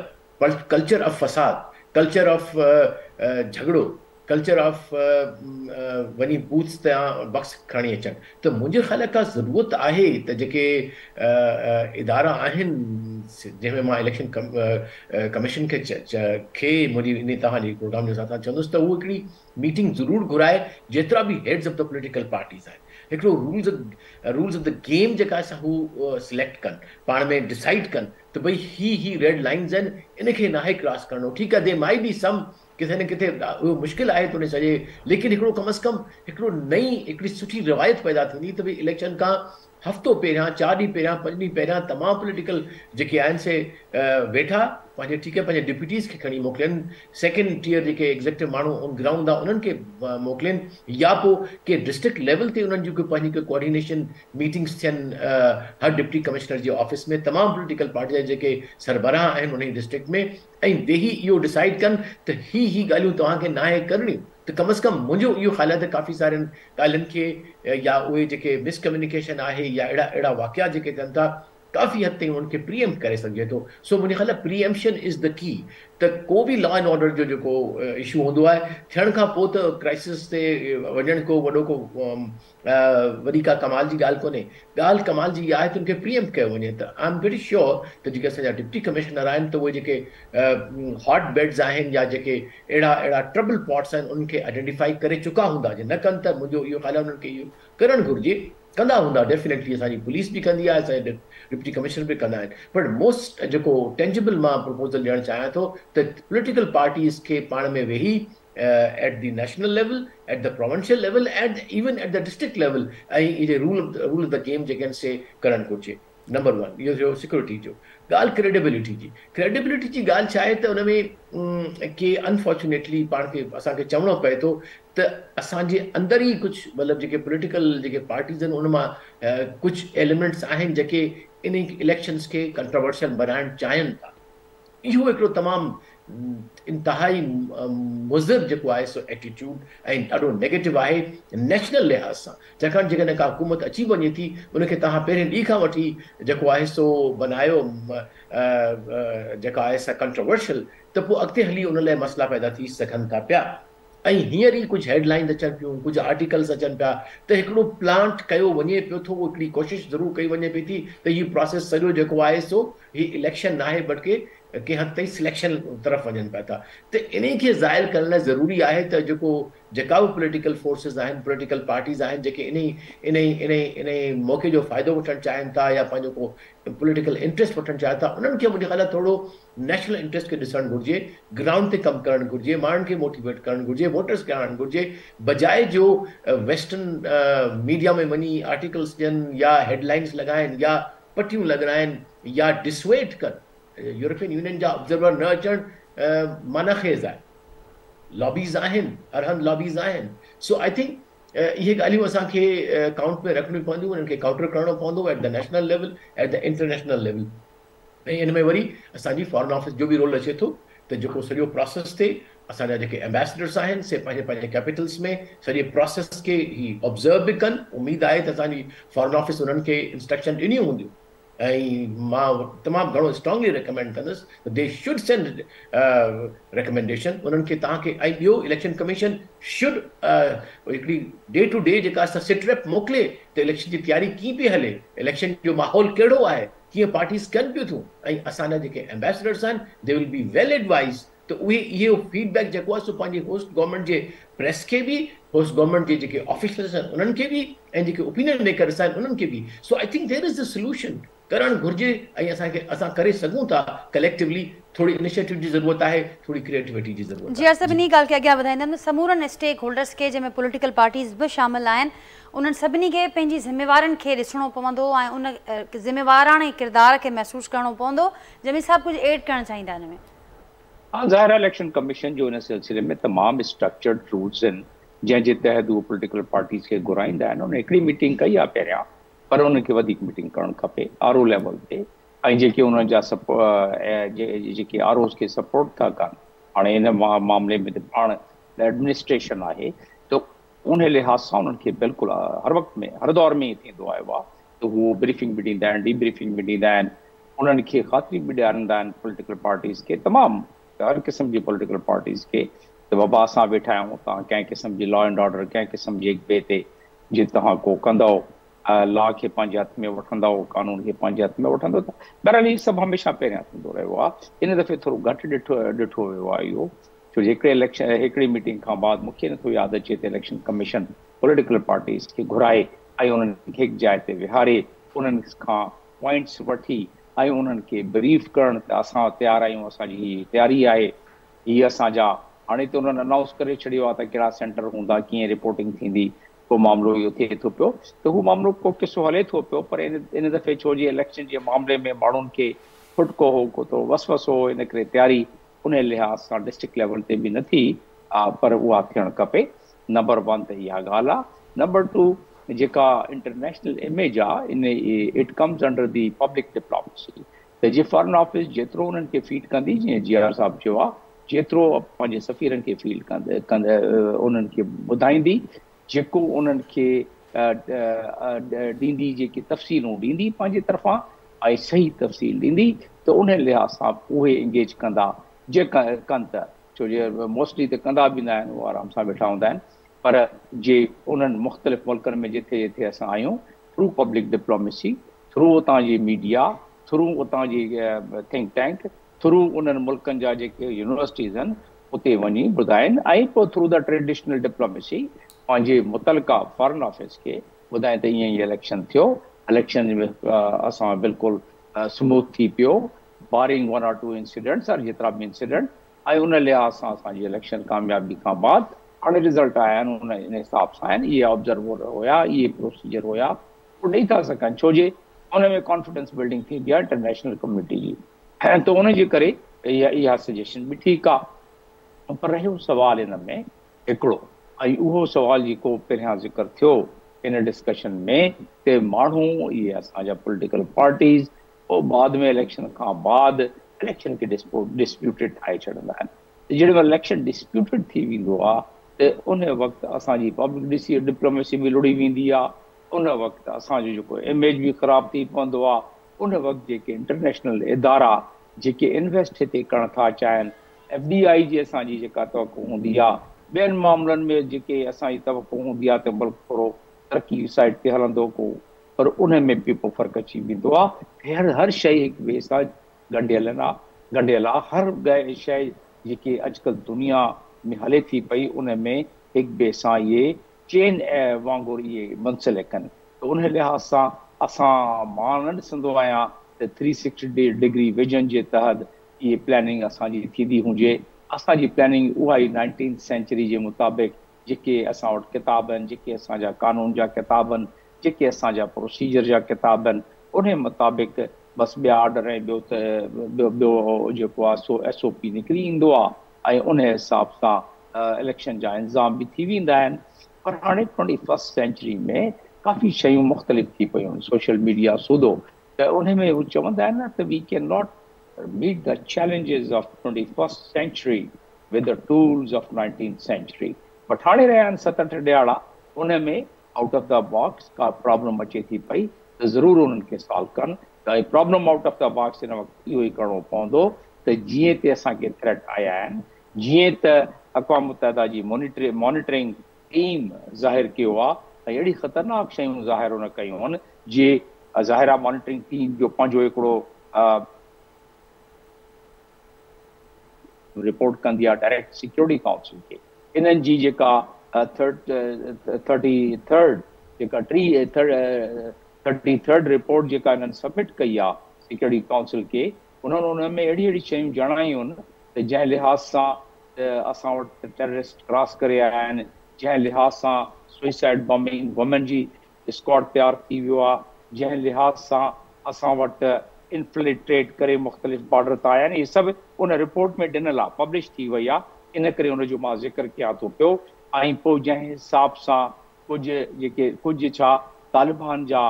ڪلچر آف فساد، ڪلچر آف جهڳڙو، ڪلچر آف وڃي بوٿس تان بڪس کڻي اچڻ. ته منهنجي خيال ڪا ضرورت آهي ته جيڪي ادارا آهن، جنهن ۾ مان اليڪشن ڪميشن کي کي منهنجي انهي توهان جي پروگرام جي حساب سان چوندس ته هو هڪڙي ميٽنگ ضرور گهرائي جيترا به heads of the political parties آهن، هڪڙو rules of the game جيڪا آهي سا هو سليڪٽ ڪن، پاڻ ۾ ڊسائيڊ ڪن ته ڀئي هي هي ريڊ لائنز آهن، ان کي ناهي ڪراس ڪرڻو. ٺيڪ آهي، there مائي بي سم ڪٿي نه ڪٿي اهو مشڪل آهي ته ان سڄي، ليڪن هڪڙو ڪم از ڪم هڪڙو نئين هڪڙي سٺي روايت پيدا ٿيندي ته ڀئي اليڪشن کان هفتو پهريان، 4 ڏينهن پهريان، 5 ڏينهن پهريان تمام پوليٽيڪل جيڪي آهن سي ويٺا پنهنجي، ٺيڪ آهي، پنهنجي ڊپيوٽيز کي کڻي موڪلين، سيڪنڊ ٽيئر جيڪي ايگزيڪٽو ماڻهو آن گرائونڊ هوندا انهن کي موڪلين، يا پوء ڪي ڊسٽرڪٽ ليول تي انهن جون ڪي پنهنجي ڪي ڪوآرڊينيشن ميٽنگس ٿين هر ڊپٽي ڪمشنر جي آفيس ۾ تمام پوليٽيڪل پارٽي جا جيڪي سربراهه آهن انهي ڊسٽرڪٽ ۾ ۽ ويهي اهو ڊسائيڊ ڪن ته هي هي ڳالهيون توهان کي ناهي ڪرڻيون. ته ڪم از ڪم منهنجو اهو خيال آهي ته ڪافي سارين ڳالهين کي يا اهي جيڪي مس ڪميونيڪيشن آهي يا اهڙا اهڙا واقعا جيڪي ٿين ٿا، ڪافي حد تائين انهن کي پري ايمپٽ ڪري سگهجي ٿو. سو منهنجي خيال آهي پري ايمپشن از the ڪي ته ڪو به لا اينڊ آرڊر جو جيڪو اشو هوندو آهي، ٿيڻ کان پوء ته ڪرائسس تي وڃڻ ڪو وڏو ڪو وڏي ڪا ڪمال جي ڳالهه ڪونهي. ڳالهه ڪمال جي اها آهي ته ان کي پري ايمپٽ ڪيو وڃي ته I am very sure ته جيڪي اسان جا ڊپٽي ڪمشنر آهن ته اهي جيڪي هاٽ بيڊز آهن يا جيڪي اهڙا اهڙا ٽربل پاٽس آهن، انهن کي آئيڊينٽيفائي ڪري چڪا هوندا. جي نه ڪن ته منهنجو اهو خيال آهي انهن کي اهو ڪرڻ گهرجي. ڪندا هوندا ڊيفينيٽلي، اسان جي پوليس به ڪندي آهي، اسان جا ڊپٽي ڪمشنر به ڪندا آهن، بٽ موسٽ جيڪو ٽينجبل مان پروپوزل ڏيڻ چاهيان ٿو ته پوليٽيڪل پارٽيز کي پاڻ ۾ ويهي at the national level, at the provincial level and even at the district level ۽ اهي rule of the game جيڪي آهن سي ڪرڻ گهرجي. نمبر ون اهو ٿيو سيڪيورٽي جو ڳالهه ڪريڊيبلٽي جي ڪريڊيبلٽي جي ڳالهه ڇا آهي ته ان ۾ ڪي انفارچونيٽلي پاڻ کي اسان کي چوڻو پئي ٿو ته اسان جي اندر ئي ڪجهه مطلب جيڪي پوليٽيڪل جيڪي پارٽيز آهن ان مان ڪجهه ايليمينٽس آهن جيڪي انهي اليڪشنز کي ڪنٽروورشل بنائڻ چاهين ٿا. اهو هڪڙو تمام انتهائي مضر جيڪو آهي سو ايٽيٽيوڊ ۽ ڏاڍو نيگيٽو آهي نيشنل لحاظ سان ڇاڪاڻ جيڪڏهن ڪا حڪومت اچي وڃي ٿي ان کي توهان پهرين ڏينهن کان وٺي جيڪو آهي سو بنايو جيڪا آهي سا ڪنٽروورشل ته پوء اڳتي هلي ان لاء مسئلا پيدا ٿي سگهن ٿا پيا ۽ هينئر ئي ڪجهه هيڊ لائنز اچن پيون ڪجهه آرٽيڪلز اچن پيا ته هڪڙو پلانٽ ڪيو وڃي پيو ٿو هڪڙي ڪوشش ضرور ڪئي وڃي پئي ٿي ته هي پراسيس سڄو جيڪو آهي سو هي اليڪشن ناهي بلڪه ڪنهن حد تائين سليڪشن طرف وڃن پيا ٿا ته انهي کي زائل ڪرڻ لاء ضروري آهي ته جيڪو جيڪا به پوليٽيڪل فورسز آهن پوليٽيڪل پارٽيز آهن جيڪي انهي انهي انهي انهي موقعي جو فائدو وٺڻ چاهين ٿا يا پنهنجو ڪو پوليٽيڪل انٽريسٽ وٺڻ چاهين ٿا انهن کي منهنجي خيال ۾ ٿورو نيشنل انٽريسٽ کي ڏسڻ گهرجي، گرائونڊ تي ڪم ڪرڻ گهرجي، ماڻهن کي موٽيويٽ ڪرڻ گهرجي، ووٽرز کي آڻڻ گهرجي، بجاء جو ويسٽرن ميڊيا ۾ وڃي آرٽيڪلز ڏين يا هيڊ لائنز لڳائن يا پٽيون لڳرائن يا ڊسويڊ ڪن. يورپين يونين جا آبزرور نه اچڻ معنيٰ خيز آهي. لابيز آهن، هر هنڌ لابيز آهن. سو I think اهي ڳالهيون اسان کي ڪائونٽ ۾ رکڻيون پونديون، انهن کي ڪائونٽر ڪرڻو پوندو at the national level, at the international level. ۽ ان ۾ وري اسان جي فارن آفيس جو به رول اچي ٿو ته جيڪو سڄو پراسيس ٿئي اسان جا جيڪي ايمبيسڊرس آهن سي پنهنجي پنهنجي ڪيپيٽلس ۾ سڄي پراسيس کي هي آبزرو به ڪن. اميد آهي ته اسان جي فارن آفيس انهن کي انسٽرڪشن ڏنيون هونديون ۽ مان تمام گهڻو اسٽرانگلي ريڪمينڊ ڪندس ته the should send recommendation انهن کي توهان کي ۽ ٻيو اليڪشن ڪميشن should هڪڙي ڊي ٽو ڊي جيڪا سٽ ريپ موڪلي ته اليڪشن جي تياري ڪيئن پئي هلي اليڪشن جو ماحول ڪهڙو آهي ڪيئن پارٽيز ڪن پيون ٿيون ۽ اسان جا جيڪي ايمبيسڊرس آهن the will be well advised ته اهي اهو فيڊ بيڪ جيڪو آهي سو پنهنجي هوسٽ گورنمينٽ جي پريس کي به هوسٽ گورنمينٽ جي جيڪي آفيشلز آهن انهن کي به ۽ جيڪي اوپينين ميڪرس آهن انهن کي به so I think there is the solution ڪرڻ گهرجي ۽ اسان کي اسان ڪري سگهون ٿا ڪليڪٽيولي ٿوري انيشيٽو جي ضرورت آهي ٿوري ڪريئيٽوٽي جي ضرورت جي آهي. ارسب انهي ڳالهه کي اڳيان وڌائيندم ته سمورن اسٽيڪ هولڊرس کي جنهن ۾ پوليٽيڪل پارٽيز به شامل آهن انهن سڀني کي پنهنجي ذميوارين کي ڏسڻو پوندو ۽ ان ذميواراڻي ڪردار کي محسوس ڪرڻو پوندو. جميل صاحب ڪجهه ايڊ ڪرڻ چاهيندا ان ۾؟ ها ظاهر آهي اليڪشن ڪميشن جو ان سلسلي ۾ تمام اسٽرڪچرڊ رولز آهن جنهن جي تحت هو پوليٽيڪل پارٽيز کي گهرائيندا آهن انهن هڪڙي ميٽنگ ڪئي آهي پهريان پر انهن کي وڌيڪ ميٽنگ ڪرڻ کپي آر او ليول تي ۽ جيڪي انهن جا جيڪي آر اوز کي سپورٽ ٿا ڪن هاڻي ان معاملي ۾ ته پاڻ ايڊمنسٽريشن آهي ته انهي لحاظ سان انهن کي بلڪل هر وقت ۾ هر دور ۾ ائين ٿيندو آيو آهي ته هو بريفنگ به ڏيندا آهن ڊي بريفنگ به ڏيندا آهن انهن کي خاطري به ڏياريندا آهن پوليٽيڪل پارٽيز کي تمام هر قسم جي پوليٽيڪل پارٽيز کي ته بابا اسان ويٺا آهيون توهان ڪنهن قسم جي لا اينڊ آرڊر ڪنهن قسم جي هڪ ٻئي تي جي توهان ڪو ڪندؤ لا کي پنهنجي هٿ ۾ وٺندؤ قانون کي پنهنجي هٿ ۾ وٺندؤ ته بهرحال هي سڀ هميشه پهريان ٿيندو رهيو آهي ان دفعي ٿورو گهٽ ڏٺو ڏٺو ويو آهي اهو ڇو جو هڪڙي اليڪشن هڪڙي ميٽنگ کان بعد مون کي نٿو ياد اچي ته اليڪشن ڪميشن پوليٽيڪل پارٽيز کي گهرائي ۽ انهن کي هڪ جاء تي ويهاري انهن کان پوائنٽس وٺي ۽ انهن کي بريف ڪرڻ ته اسان تيار آهيون اسان جي هي تياري آهي هي اسان جا هاڻي ته انهن انائونس ڪري ڇڏيو آهي ته ڪهڙا سينٽر هوندا ڪيئن رپورٽنگ ٿيندي ڪو معاملو اهو ٿئي ٿو پيو ته هو معاملو ڪو قصو هلي ٿو پيو پر ان دفعي ڇو جي اليڪشن جي معاملي ۾ ماڻهن کي کٽڪو هو ڪو ٿورو وسوسو هو ان ڪري تياري انهي لحاظ سان ڊسٽرڪٽ ليول تي به نه ٿي پر اها ٿيڻ کپي. نمبر ون ته اها ڳالهه آ. نمبر ٽو جيڪا انٽرنيشنل اميج آ ان it comes under the public diplomacy ته جي فارن آفيس جيترو انهن کي فيڊ ڪندي جيئن جي آر صاحب چيو آ جيترو پنهنجي سفيرن کي فيڊ ڪندي انهن کي ٻڌائيندي جيڪو انهن کي ڏيندي جيڪي تفصيلون ڏيندي پنهنجي طرفان ۽ صحيح تفصيل ڏيندي ته انهي لحاظ سان اهي انگيج ڪندا جي ڪن ته ڇو جو موسٽلي ته ڪندا به نه آهن اهي آرام سان ويٺا هوندا آهن پر جي انهن مختلف ملڪن ۾ جٿي جٿي اسان آهيون ٿرو پبلڪ ڊپلوميسي ٿرو اتان جي ميڊيا ٿرو اتان جي ٿنڪ ٽينڪ ٿرو انهن ملڪن جا جيڪي يونيورسٽيز آهن اتي وڃي ٻڌائين ۽ پوء ٿرو the traditional diplomacy پنهنجي متعلقه فارن آفيس کي ٻڌائين ته ائين ائين اليڪشن ٿيو اليڪشن ۾ اسان بلڪل سموٿ ٿي پيو barring one or two incidents اور جيترا به انسيڊنٽ ۽ ان لحاظ سان اسان جي اليڪشن ڪاميابي کان بعد هاڻي رزلٽ آيا آهن ان ان حساب سان آهن اهي آبزرور هيا اهي پروسيجر هيا هو ڏئي ٿا سگهن ڇو جي ان ۾ ڪانفيڊنس بلڊنگ ٿيندي آهي انٽرنيشنل ڪميونٽي جي ته ان جي ڪري اها سجيشن به ٺيڪ آهي. پر رهيو سوال ان ۾ هڪڙو ۽ اهو سوال جيڪو پهريان ذڪر ٿيو ان ڊسڪشن ۾ ته ماڻهو اهي اسان جا پوليٽيڪل پارٽيز پوء بعد ۾ اليڪشن کان بعد اليڪشن کي ڊسپيوٽيڊ ٺاهي ڇڏندا آهن ته جيڏي مهل اليڪشن ڊسپيوٽيڊ ٿي ويندو آهي ته ان وقت اسان جي پبلڪ ڊپلوميسي به لڙهي ويندي آهي، ان وقت اسان جو جيڪو اميج به خراب ٿي پوندو آهي، ان وقت جيڪي انٽرنيشنل ادارا جيڪي انويسٽ هتي ڪرڻ ٿا چاهين، ايف ڊي I جي اسان جي جيڪا توقع هوندي آهي، ٻين معاملن ۾ جيڪي اسان جي توقع هوندي آهي ته ملڪ ٿورو ترقي سائيڊ تي هلندو ڪو پر ان ۾ به پوء فرق اچي ويندو آهي. هر هر شيء هڪ ٻئي سان ڳنڍيل آهي ڳنڍيل آهي هر شيء جيڪي اڄڪلهه دنيا ۾ هلي ٿي پئي ان ۾ هڪ ٻئي سان اهي چين وانگر اهي منسلڪ آهن ته ان لحاظ سان اسان مان نه ڏسندو آهيان ته ٿري سڪسٽي ڊگري ويزن جي تحت اهي پلاننگ اسان جي ٿيندي هجي. اسان جي پلاننگ اها ئي نائنٽينٿ سينچري جي مطابق جيڪي اسان وٽ ڪتاب آهن، جيڪي اسان جا قانون جا ڪتاب آهن، جيڪي اسان جا پروسيجر جا ڪتاب آهن، انهي مطابق بس ٻيا آرڊر ۽ ٻيو ته ٻيو ٻيو جيڪو آهي سو ايس او پي نڪري ايندو آهي ۽ انهي حساب سان اليڪشن جا انتظام به ٿي ويندا آهن. پر هاڻي ٽوئنٽي فرسٽ سينچري ۾ ڪافي شيون مختلف ٿي پيون آهن، سوشل ميڊيا سوڌو ته انهي ۾ هو چوندا آهن نه ته we can not meet the challenges of twenty first century with the tools of nineteenth century. But هاڻي رهيا آهن ست اٺ ڏهاڙا ان ۾ آئوٽ آف the box ڪا پرابلم اچي ٿي پئي ته ضرور انهن کي سالو ڪن ته ۽ problem out of the box هن وقت اهو ئي ڪرڻو پوندو ته جيئن ته اسان کي ٿريٽ آيا آهن جيئن ته اقوام متحده جي مانيٽرنگ ٽيم ظاهر ڪيو آهي ۽ اهڙي خطرناڪ شيون ظاهر ان ڪيون آهن جي ظاهر آهي مانيٽرنگ ٽيم جو پنهنجو هڪڙو رپورٽ ڪندي آهي ڊائريڪٽ سيڪيورٽي ڪائونسل کي انهن جي جيڪا ٿرڊ ٿرٽي ٿرڊ جيڪا ٽي ٿرٽي ٿرڊ رپورٽ جيڪا انهن سبمٽ ڪئي آهي سيڪيورٽي ڪائونسل کي انهن ان ۾ اهڙي اهڙي شيون ڄاڻايون آهن ته جنهن لحاظ سان اسان وٽ ٽيررسٽ ڪراس ڪري آيا آهن جنهن لحاظ سان سوئسائيڊ بامبنگ وومين جي اسڪواڊ تيار ٿي ويو آ جنهن لحاظ سان اسان وٽ انفلٽريٽ ڪري مختلف بارڊر تان آيا آهن اهي سڀ ان رپورٽ ۾ ڏنل آ پبلش ٿي وئي آ ان ڪري ان جو مان ذڪر ڪيان ٿو پيو ۽ پوء جنهن حساب سان ڪجهه جيڪي ڪجهه ڇا طالبان جا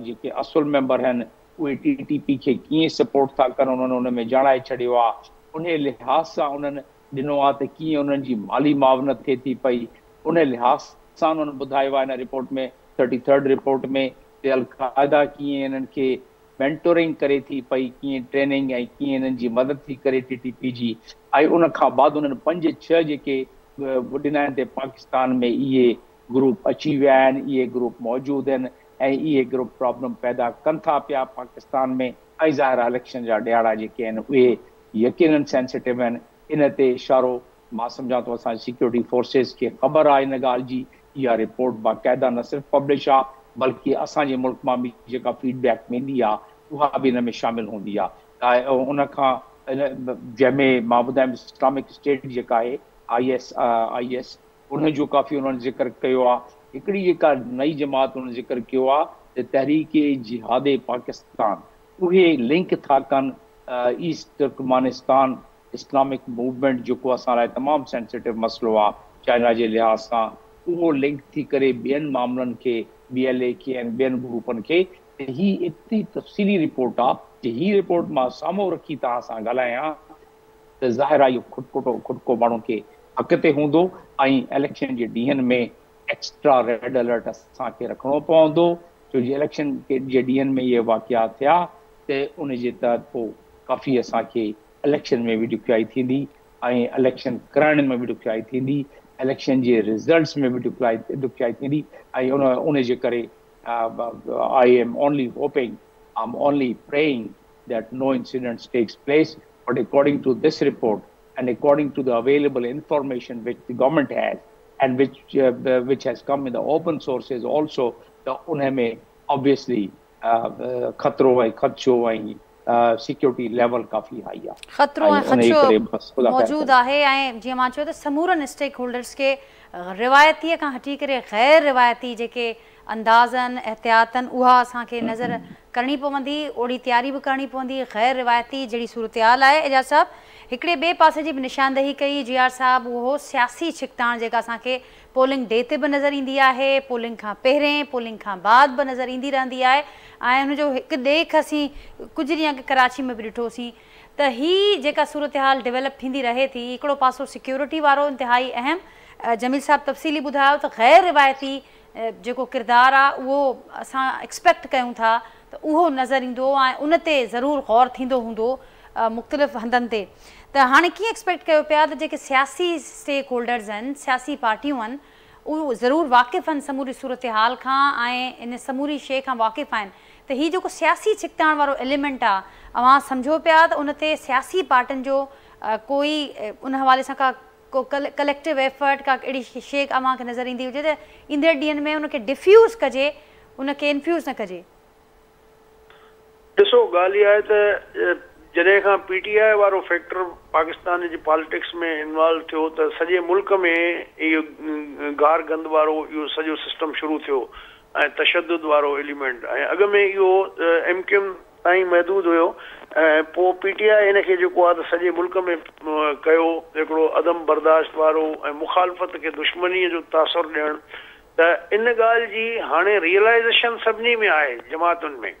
جيڪي اصل ميمبر آهن اهي ٽي ٽي پي کي ڪيئن سپورٽ ٿا ڪن انهن ان ۾ ڄاڻائي ڇڏيو آ انهي لحاظ سان انهن ڏنو آ ته ڪيئن انهن جي مالي معاونت ٿئي ٿي پئي انهي لحاظ سان انهن ٻڌايو آهي هن رپورٽ ۾ ٿرٽي ٿرڊ رپورٽ ۾ ته القاعده ڪيئن انهن کي مينٽورنگ ڪري ٿي پئي ڪيئن ٽريننگ ۽ ڪيئن انهن جي مدد ٿي ڪري ٽي ٽي پي جي ۽ ان کان بعد انهن پنج ڇهه جيڪي ڏنا آهن ته پاڪستان ۾ اهي گروپ اچي ويا آهن اهي گروپ موجود آهن ۽ اهي گروپ پرابلم پيدا ڪن ٿا پيا پاڪستان ۾ ۽ ظاهر آهي اليڪشن جا ڏهاڙا جيڪي آهن اهي يقينن سينسيٽو آهن ان تي اشارو مان سمجهان ٿو اسان جي سيڪيورٽي فورسز کي خبر آهي ان ڳالهه جي، اها رپورٽ باقاعده نه صرف پبلش آ بلڪه اسان جي ملڪ مان به جيڪا فيڊ بيڪ ويندي آ اها به ان ۾ شامل هوندي آ ۽ ان کان جنهن ۾ مان ٻڌايم اسلامڪ اسٽيٽ جيڪا آهي I S I S ان جو ڪافي انهن ذڪر ڪيو آ هڪڙي جيڪا نئي جماعت انهن ذڪر ڪيو آ ته تحريڪ جهاد پاڪستان اهي لنڪ ٿا ڪن ايسٽ ترڪمانستان اسلامڪ موومينٽ جيڪو اسان لاء تمام سينسيٽو مسئلو آ چائنا جي لحاظ سان اهو لنڪ ٿي ڪري ٻين معاملن کي بي ايل اي کي ۽ ٻين گروپن کي ته هي ايتري تفصيلي رپورٽ آ جي هي رپورٽ مان سامهون رکي توهان سان ڳالهايان ته ظاهر آ اهو کٽڪو کٽڪو ماڻهن کي حق تي هوندو ۽ اليڪشن جي ڏينهن ۾ ايڪسٽرا ريڊ الرٽ اسان کي رکڻو پوندو ڇو جي اليڪشن جي ڏينهن ۾ اهي واقعا ٿيا ته ان جي تحت پوء ڪافي اسان کي اليڪشن ۾ به ڏکيائي ٿيندي ۽ اليڪشن ڪرائڻ ۾ به ڏکيائي ٿيندي، اليڪشن جي رزلٽس ۾ به ڏکيائي ٿيندي ۽ ان ان جي ڪري I am only hoping, I am only praying that no incidents takes place but according to this report and according to the available information which the government has and which which has come in the open sources also ته ان ۾ obviously خطرو ۽ خدشو ۽ security level ڪافي هائي آ خطرو ۽ ۽ انهي خدشو ڪري بس خدا خير موجود ڪري. آهي ۽ جيئن مان چيو ته سمورن اسٽيڪ هولڊرز کي روايتيء کان هٽي ڪري غير روايتي جيڪي اندازن احتياطن اها اسان کي نظر ڪرڻي پوندي، اوڙي تياري به ڪرڻي پوندي. غير روايتي جهڙي صورتحال آهي. اعجاز صاحب هڪڙي ٻئي پاسي جي به نشاندهي ڪئي جي آر صاحب، اهو سياسي ڇڪتاڻ جيڪا اسان کي پولنگ ڊي تي به نظر ايندي آهي، پولنگ کان پهرين، پولنگ کان بعد به نظر ايندي رهندي آهي ۽ ان جو هڪ ڏيک اسين ڪجهه ڏينهن اڳ ڪراچي ۾ به ڏٺوسين ته هي جيڪا صورتحال ڊيولپ ٿيندي رهي ٿي، هڪڙو پاسو سيڪيورٽي وارو انتهائي اهم، جميل صاحب تفصيلي ٻڌايو ته غير روايتي جيڪو ڪردار آهي اهو اسان ايڪسپيڪٽ ڪيون ٿا ته اهو نظر ايندو ۽ ان تي ضرور غور ٿيندو هوندو مختلف هنڌن تي. ته هاڻي ڪيئن ايڪسپيڪٽ ڪيو پيا ته جيڪي سياسي اسٽيڪ هولڊرز آهن، سياسي پارٽيون آهن، اهو ضرور واقف آهن سموري صورتحال کان ۽ ان سموري شيء کان واقف آهن ته هي جيڪو سياسي ڇڪتاڻ وارو ايليمينٽ آهي اوهان سمجهو پيا ته ان تي سياسي پارٽين جو ڪوئي ان حوالي سان ڪا ڪو ڪليڪٽو ايفرٽ ڪا اهڙي شيء اوهان کي نظر ايندي هجي ته ايندڙ ڏينهن ۾ ان کي ڊفيوز ڪجي، ان کي انفيوز نه ڪجي؟ ڏسو ڳالهه اها آهي ته جڏهن کان پي ٽي آء وارو فيڪٽر پاڪستان جي پاليٽڪس ۾ انوالو ٿيو ته سڄي ملڪ ۾ اهو گار گند وارو اهو سڄو سسٽم شروع ٿيو ۽ تشدد وارو ايليمينٽ ۽ اڳ ۾ اهو ايم ڪيو ايم تائين محدود هيو ۽ پوء پي ٽي آء ان کي جيڪو آهي ته سڄي ملڪ ۾ ڪيو هڪڙو عدم برداشت وارو ۽ مخالفت کي دشمنيء جو تاثر ڏيڻ ته ان ڳالهه جي هاڻي ريئلائيزيشن سڀني ۾ آهي جماعتن ۾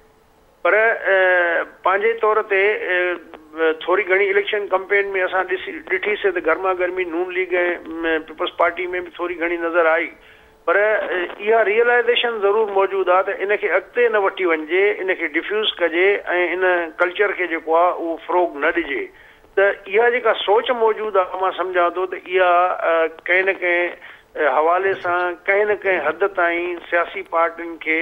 پر پنهنجي طور تي ٿوري گهڻي اليڪشن ڪمپين ۾ اسان ڏسي ڏٺي سي ته گرما گرمي نون ليگ ۽ پيپلز پارٽي ۾ به ٿوري گهڻي نظر آئي پر اها ريئلائيزيشن ضرور موجود آهي ته ان کي اڳتي نه وٺي وڃجي، ان کي ڊفيوز ڪجي ۽ ان ڪلچر کي جيڪو آهي اهو فروغ نه ڏجي ته اها جيڪا سوچ موجود آهي مان سمجهان ٿو ته اها ڪنهن نه ڪنهن حوالي سان ڪنهن نه ڪنهن حد تائين سياسي پارٽين کي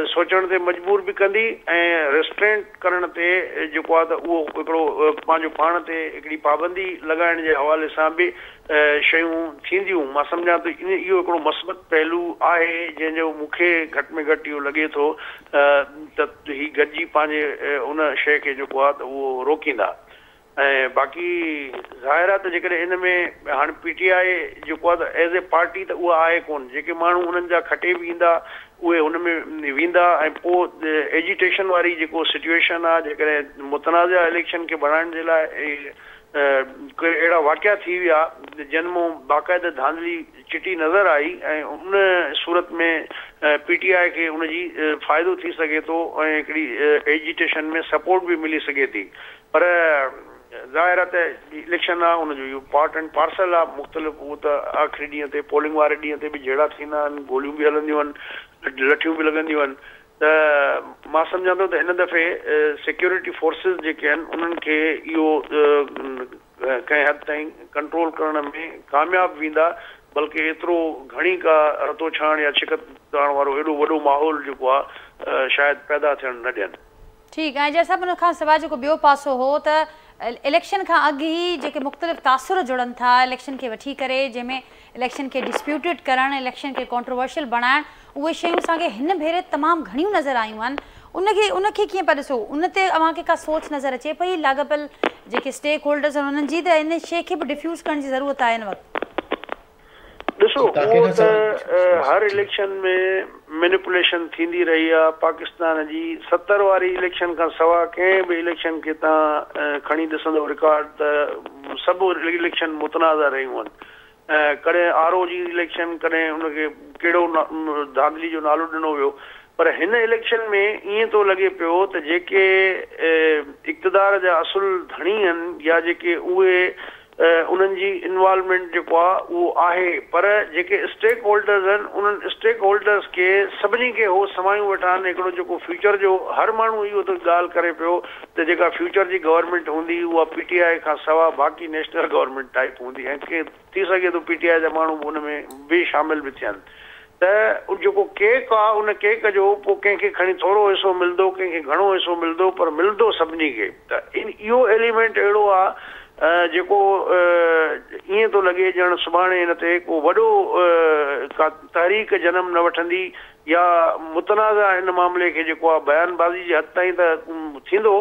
سوچڻ تي مجبور به ڪندي ۽ ريسٽرينٽ ڪرڻ تي جيڪو آهي ته اهو هڪڙو پنهنجو پاڻ تي هڪڙي پابندي لڳائڻ جي حوالي سان به شيون ٿينديون. مان سمجهان ٿو اهو هڪڙو مثبت پهلو آهي جنهن جو مون کي گهٽ ۾ گهٽ اهو لڳي ٿو ته هي گڏجي پنهنجي ان شيء کي جيڪو آهي ته اهو روڪيندا. ۽ باقي ظاهر آهي ته جيڪڏهن ان ۾ هاڻي پي ٽي آء جيڪو آهي ته ايز اي پارٽي ته اها آهي ڪونه جيڪي ماڻهو انهن جا کٽي به ايندا اهي هن ۾ ويندا ۽ پوء ايجيٽيشن واري جيڪو سچويشن آهي جيڪڏهن متنازعه اليڪشن کي بڻائڻ جي لاء ڪي اهڙا واقعا ٿي ويا جن مون باقاعده ڌانڌلي چٽي نظر آئي ۽ ان صورت ۾ پي ٽي آء کي ان جي فائدو ٿي سگهي ٿو ۽ هڪڙي ايجيٽيشن ۾ سپورٽ به ملي سگهي ٿي پر ظاهر آهي ته اليڪشن آهي ان جو اهو پارٽ اينڊ پارسل آهي مختلف اهو ته آخري ڏينهن تي پولنگ واري ڏينهن تي به جهيڙا ٿيندا آهن گوليون به هلنديون آهن لٺيون به لڳنديون آهن ته مان سمجهان ٿو ته هن دفعي سيڪيورٽي فورسز جيڪي آهن انهن کي اهو ڪنهن حد تائين ڪنٽرول ڪرڻ ۾ ڪامياب ويندا بلڪه ايترو گهڻي ڪا رتوڇاڻ يا ڇڪ تاڻ وارو ايڏو وڏو ماحول جيڪو آهي شايد پيدا ٿيڻ نه ڏين. ٺيڪ ۽ جنهن صاحب ان کان سواء جيڪو ٻيو پاسو هو ته اليڪشن کان اڳ ئي جيڪي مختلف تاثر جڙن ٿا اليڪشن کي وٺي ڪري جنهن ۾ اليڪشن کي ڊسپيوٽيڊ ڪرڻ اليڪشن کي ڪانٽروورشل بڻائڻ اهي شيون اسان کي هن ڀيري تمام گهڻيون نظر آيون آهن ان کي ان کي ڪيئن پيا ڏسو ان تي اوهان کي ڪا سوچ نظر اچي پئي لاڳاپيل جيڪي اسٽيڪ هولڊرز آهن انهن جي ته ان شيء کي به ڊفيوز ڪرڻ جي ضرورت آهي هن وقت. ڏسو اهو ته هر اليڪشن ۾ مينيپوليشن ٿيندي رهي آ پاڪستان جي 70 واري اليڪشن کان سوا ڪنهن به اليڪشن کي توهان کڻي ڏسندو رڪارڊ ته سڀ اليڪشن متنازع رهيون آهن ڪڏهن آر او جي اليڪشن ڪڏهن ان کي ڪهڙو ڌانڌلي جو نالو ڏنو ويو پر هن اليڪشن ۾ ائين ٿو لڳي پيو ته جيڪي اقتدار جا اصل ڌڻي آهن يا جيڪي اهي انهن جي انوالومينٽ جيڪو آ اهو آهي پر جيڪي اسٽيڪ هولڊرز آهن انهن اسٽيڪ هولڊرز کي سڀني کي هو سمايون ويٺا آهن هڪڙو جيڪو فيوچر جو هر ماڻهو اهو ته ڳالهه ڪري پيو ته جيڪا فيوچر جي گورنمينٽ هوندي اها پي ٽي آء کان سوا باقي نيشنل گورنمينٽ ٽائيپ هوندي ۽ ٿي سگهي ٿو پي ٽي آء جا ماڻهو به ان ۾ به شامل به ٿين ته جيڪو ڪيڪ آ ان ڪيڪ جو پوء ڪنهن کي کڻي ٿورو حصو ملندو ڪنهن کي گهڻو حصو ملندو پر ملندو سڀني کي ته اهو ايليمينٽ اهڙو آ جيڪو ائين ٿو لڳي ڄڻ سڀاڻي ان تي ڪو وڏو ڪا تحريڪ جنم نه وٺندي يا متنازع ان معاملي کي جيڪو آ بيان بازي جي حد تائين ته ٿيندو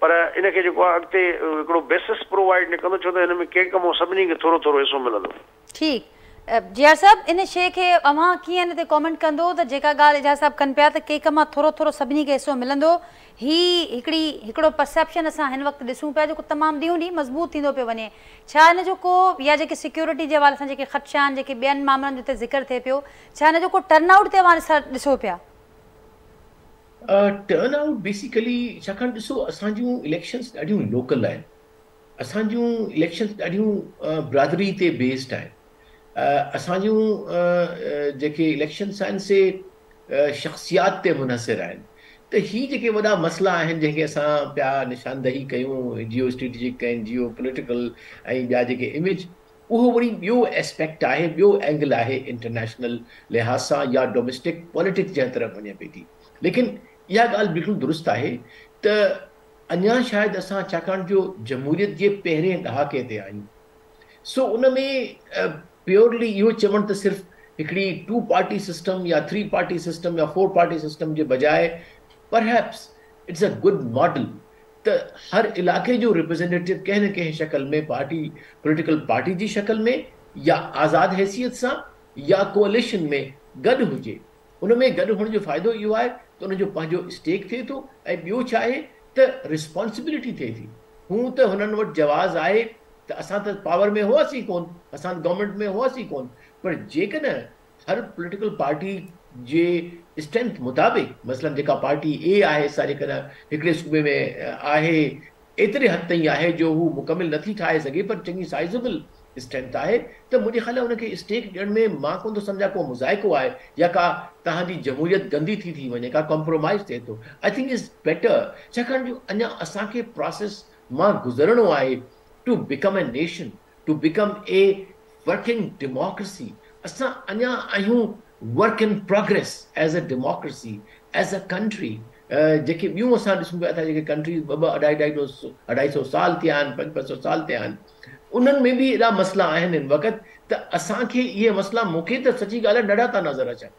پر ان کي جيڪو آ اڳتي هڪڙو بيسس پرووائيڊ نه ڪندو ڇو ته هن ۾ ڪيڪ مون سڀني کي ٿورو ٿورو حصو ملندو. ٺيڪ. जी आर साहब, इन शइ खे अव्हां कीअं हिन ते कॉमेंट कंदो त जेका ॻाल्हि एजाज़ साहब कनि पिया त केक मां थोरो थोरो सभिनी खे हिसो मिलंदो, ही हिकिड़ो परसेप्शन असां हिन वक़्तु ॾिसूं पिया जेको तमामु ॾींहों ॾींहुं मज़बूत थींदो पियो वञे। छा हिन जो को या जेके सिक्योरिटी जे हवाले सां जेके ख़दशा आहिनि, जेके ॿियनि मामलनि जो ज़िक्र थिए पियो, छा हिन जो को टर्न आउट ते अव्हां ॾिसो पिया? टर्न आउट बेसिकली छाकाणि ॾिसो असांजूं इलेक्शंस ॾाढियूं लोकल आहिनि, असांजूं इलेक्शंस ॾाढियूं बिरादरी ते बेस्ड आहिनि, असांजूं जेके इलेक्शंस आहिनि से शख़्सियात ते मुनहसिर आहिनि। त ही जेके वॾा मसइला आहिनि जंहिंखे असां पिया निशानदही कयूं, जियो स्ट्रेटेजिक ऐं जियो पॉलिटिकल ऐं ॿिया जेके इमेज, उहो वरी ॿियो एस्पेक्ट आहे, ॿियो एंगल आहे इंटरनेशनल लिहाज़ सां या डोमेस्टिक पॉलिटिक्स जंहिं तरफ़ वञे पई थी। लेकिन इहा ॻाल्हि बिल्कुलु दुरुस्त आहे त अञा शायदि असां छाकाणि जो जमहूरियत जे पहिरें ॾहाके ते आहियूं, सो उन में प्योरली इहो चवणु त सिर्फ़ हिकिड़ी टू पार्टी सिस्टम या थ्री पार्टी सिस्टम या फोर पार्टी सिस्टम जे बजाए perhaps it's a good model त हर इलाइक़े जो रिप्रेजेंटेटिव कंहिं न कंहिं शक्ल में पार्टी, पॉलिटिकल पार्टी जी शक्ल में या आज़ाद हैसियत सां या कोलिशन में गॾु हुजे। उन में गॾु हुअण जो फ़ाइदो इहो आहे त उनजो पंहिंजो स्टेक थिए थो ऐं ॿियो छा आहे त रिस्पॉन्सिबिलिटी थिए थी। हूअं त हुननि वटि जवाज़ आहे त असां त पावर में हुआसीं कोन, असां गवर्नमेंट में हुआसीं कोन, पर जेकॾहिं हर पॉलिटिकल पार्टी जे स्ट्रेंथ मुताबिक़, मसलन जेका पार्टी ए आहे सा जेकॾहिं हिकिड़े सूबे में आहे, एतिरे हद ताईं आहे जो हू मुकमिल नथी ठाहे सघे, पर चङी साइज़ेबल स्ट्रेंथ आहे, त मुंहिंजे ख़्याल आहे हुनखे स्टेक ॾियण में मां कोन थो सम्झां को मुज़ाइक़ो आहे या का तव्हांजी जमहूरियत गंदी थी थी वञे, का कॉम्प्रोमाइज़ थिए थो। I think is better, छाकाणि जो अञा असांखे प्रोसेस मां गुज़रणो आहे to become a nation, to become a working democracy. असां अञा आहियूं work in progress as a democracy, as a country. जेके ॿियूं असां ॾिसूं पिया था जेके कंट्रीज़ ॿ ॿ अढाई अढाई सौ साल थिया आहिनि, पंज पंज सौ साल थिया आहिनि, उन्हनि में बि एॾा मसइला आहिनि हिन वक़्तु। त असांखे इहे मसइला मूंखे त सची ॻाल्हि आहे नंढा था नज़र अचनि।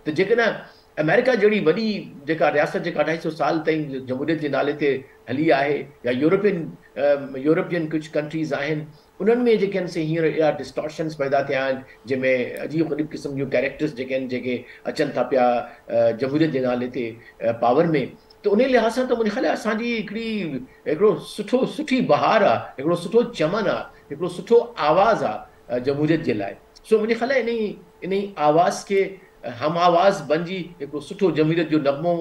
त जेकॾहिं अमेरिका जहिड़ी वॾी जेका रियासत जेका 250 साल ताईं जमहूरियत जे नाले ते हली आहे या यूरोपियन कुझु कंट्रीज़ आहिनि, उन्हनि में जेके आहिनि से हींअर एहिड़ा डिस्टॉर्शन्स पैदा थिया आहिनि जंहिंमें अजीब ग़रीब क़िस्म जूं कैरेक्टर्स जेके आहिनि जेके अचनि था पिया जमहूरियत जे नाले ते पावर में, त उन लिहाज़ सां त मुंहिंजे ख़्याल आहे असांजी हिकिड़ो सुठो सुठी बहार आहे, हिकिड़ो सुठो चमन आहे, हिकिड़ो सुठो आवाज़ आहे जमहूरियत जे लाइ। सो मुंहिंजे ख़्याल आहे इन आवाज़ खे हम आवाज़ बणिजी हिकिड़ो सुठो जमहूरियत जो नग़मो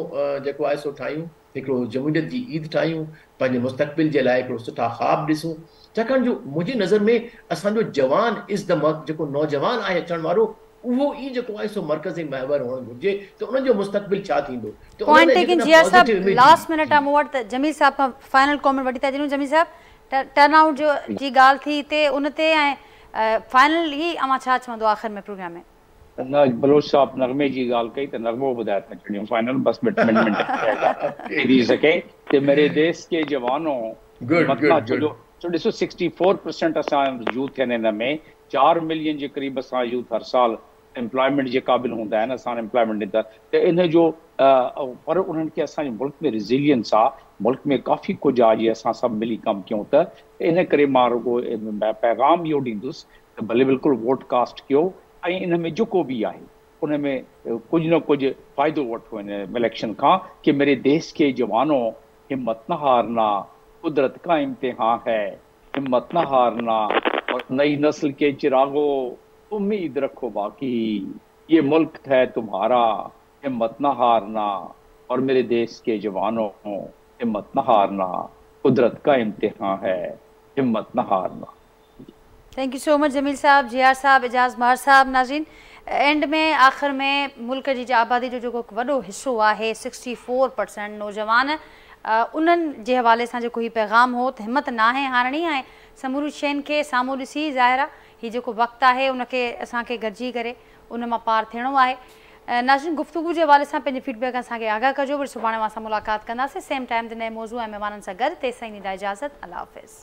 जेको आहे सो ठाहियूं, हिकिड़ो जमहूरियत जी ईद ठाहियूं, पंहिंजे मुस्तक़बिल जे लाइ हिकिड़ो सुठा ख़्वाब ॾिसूं। छाकाणि जो मुंहिंजी नज़र में असांजो जवान is the जेको नौजवान आहे अचण वारो, उहो ई जेको आहे सो मर्कज़ महवर हुअणु घुरिजे, त उन्हनि जो मुस्तक़बिल छा थींदो। त पॉइंट टेकन जिया साहब, लास्ट मिनट आहे मूं वटि, त जमील साहब खां फाइनल कमेंट वठी था छॾियूं। जमील साहब, टर्न आउट जो जी ॻाल्हि थी हिते उन ते ऐं फाइनल ई अव्हां छा चवंदो आख़िर में प्रोग्राम में? न बलोच साहब नग़मे जी ॻाल्हि कई त नग़मो ॿुधाए था छॾियूं फाइनल, बसि ॿ मिंट थी सघे त मेरे देश के जवानों मतियां छो ॾिसो 64% असां यूथ आहिनि, हिन में 4 मिलियन जे क़रीब असां यूथ हर साल एम्प्लॉयमेंट जे क़ाबिल हूंदा आहिनि, असां एम्प्लॉयमेंट ॾींदा त इन जो पर उन्हनि खे असांजे मुल्क में रिज़िलियंस आहे, मुल्क में काफ़ी कुझु आहे, जीअं असां सभु मिली कमु कयूं त इन करे मां रुॻो पैगाम इहो ॾींदुसि त भले बिल्कुलु वोट कास्ट कयो ऐं इन में जेको बि आहे उन में कुझु न कुझु फ़ाइदो वठो हिन इलेक्शन खां कि मेरे देश के जवानों हिम्मत न हारना, कुदरत का इम्तिहान है, हिम्मत न हारना, और नई नस्ल के चिरागों उम्मीद रखो बाकी, ये मुल्क है तुम्हारा, हिम्मत न हारना, और मेरे देश के जवानों हिम्मत न हारना, कुदरत का इम्तिहान है, हिम्मत न हारना। Thank you so much Jameel Sahib, ji are साहब, एजाज़ महर साहब। नाज़रीन, एंड में आख़िर में मुल्क जी आबादी जो जेको वॾो हिसो आहे 64% नौजवान, उन्हनि जे हवाले सां जेको हीउ पैगाम हो त हिम्मत नाहे हारणी ऐं समूरी शयुनि खे साम्हूं ॾिसी ज़ाहिर आहे हीउ जेको वक़्तु आहे उनखे असांखे गॾिजी करे उन मां पार थियणो आहे। नाज़रीन, गुफ़्तगू जे हवाले सां पंहिंजे फीडबैक असांखे आगाह कजो। वरी सुभाणे असां मुलाक़ात कंदासीं सेम टाइम ते नए मौज़ू ऐं महिमाननि सां गॾु। तेसिताईं ॾींदा इजाज़त। अल्लाह हाफ़िज़।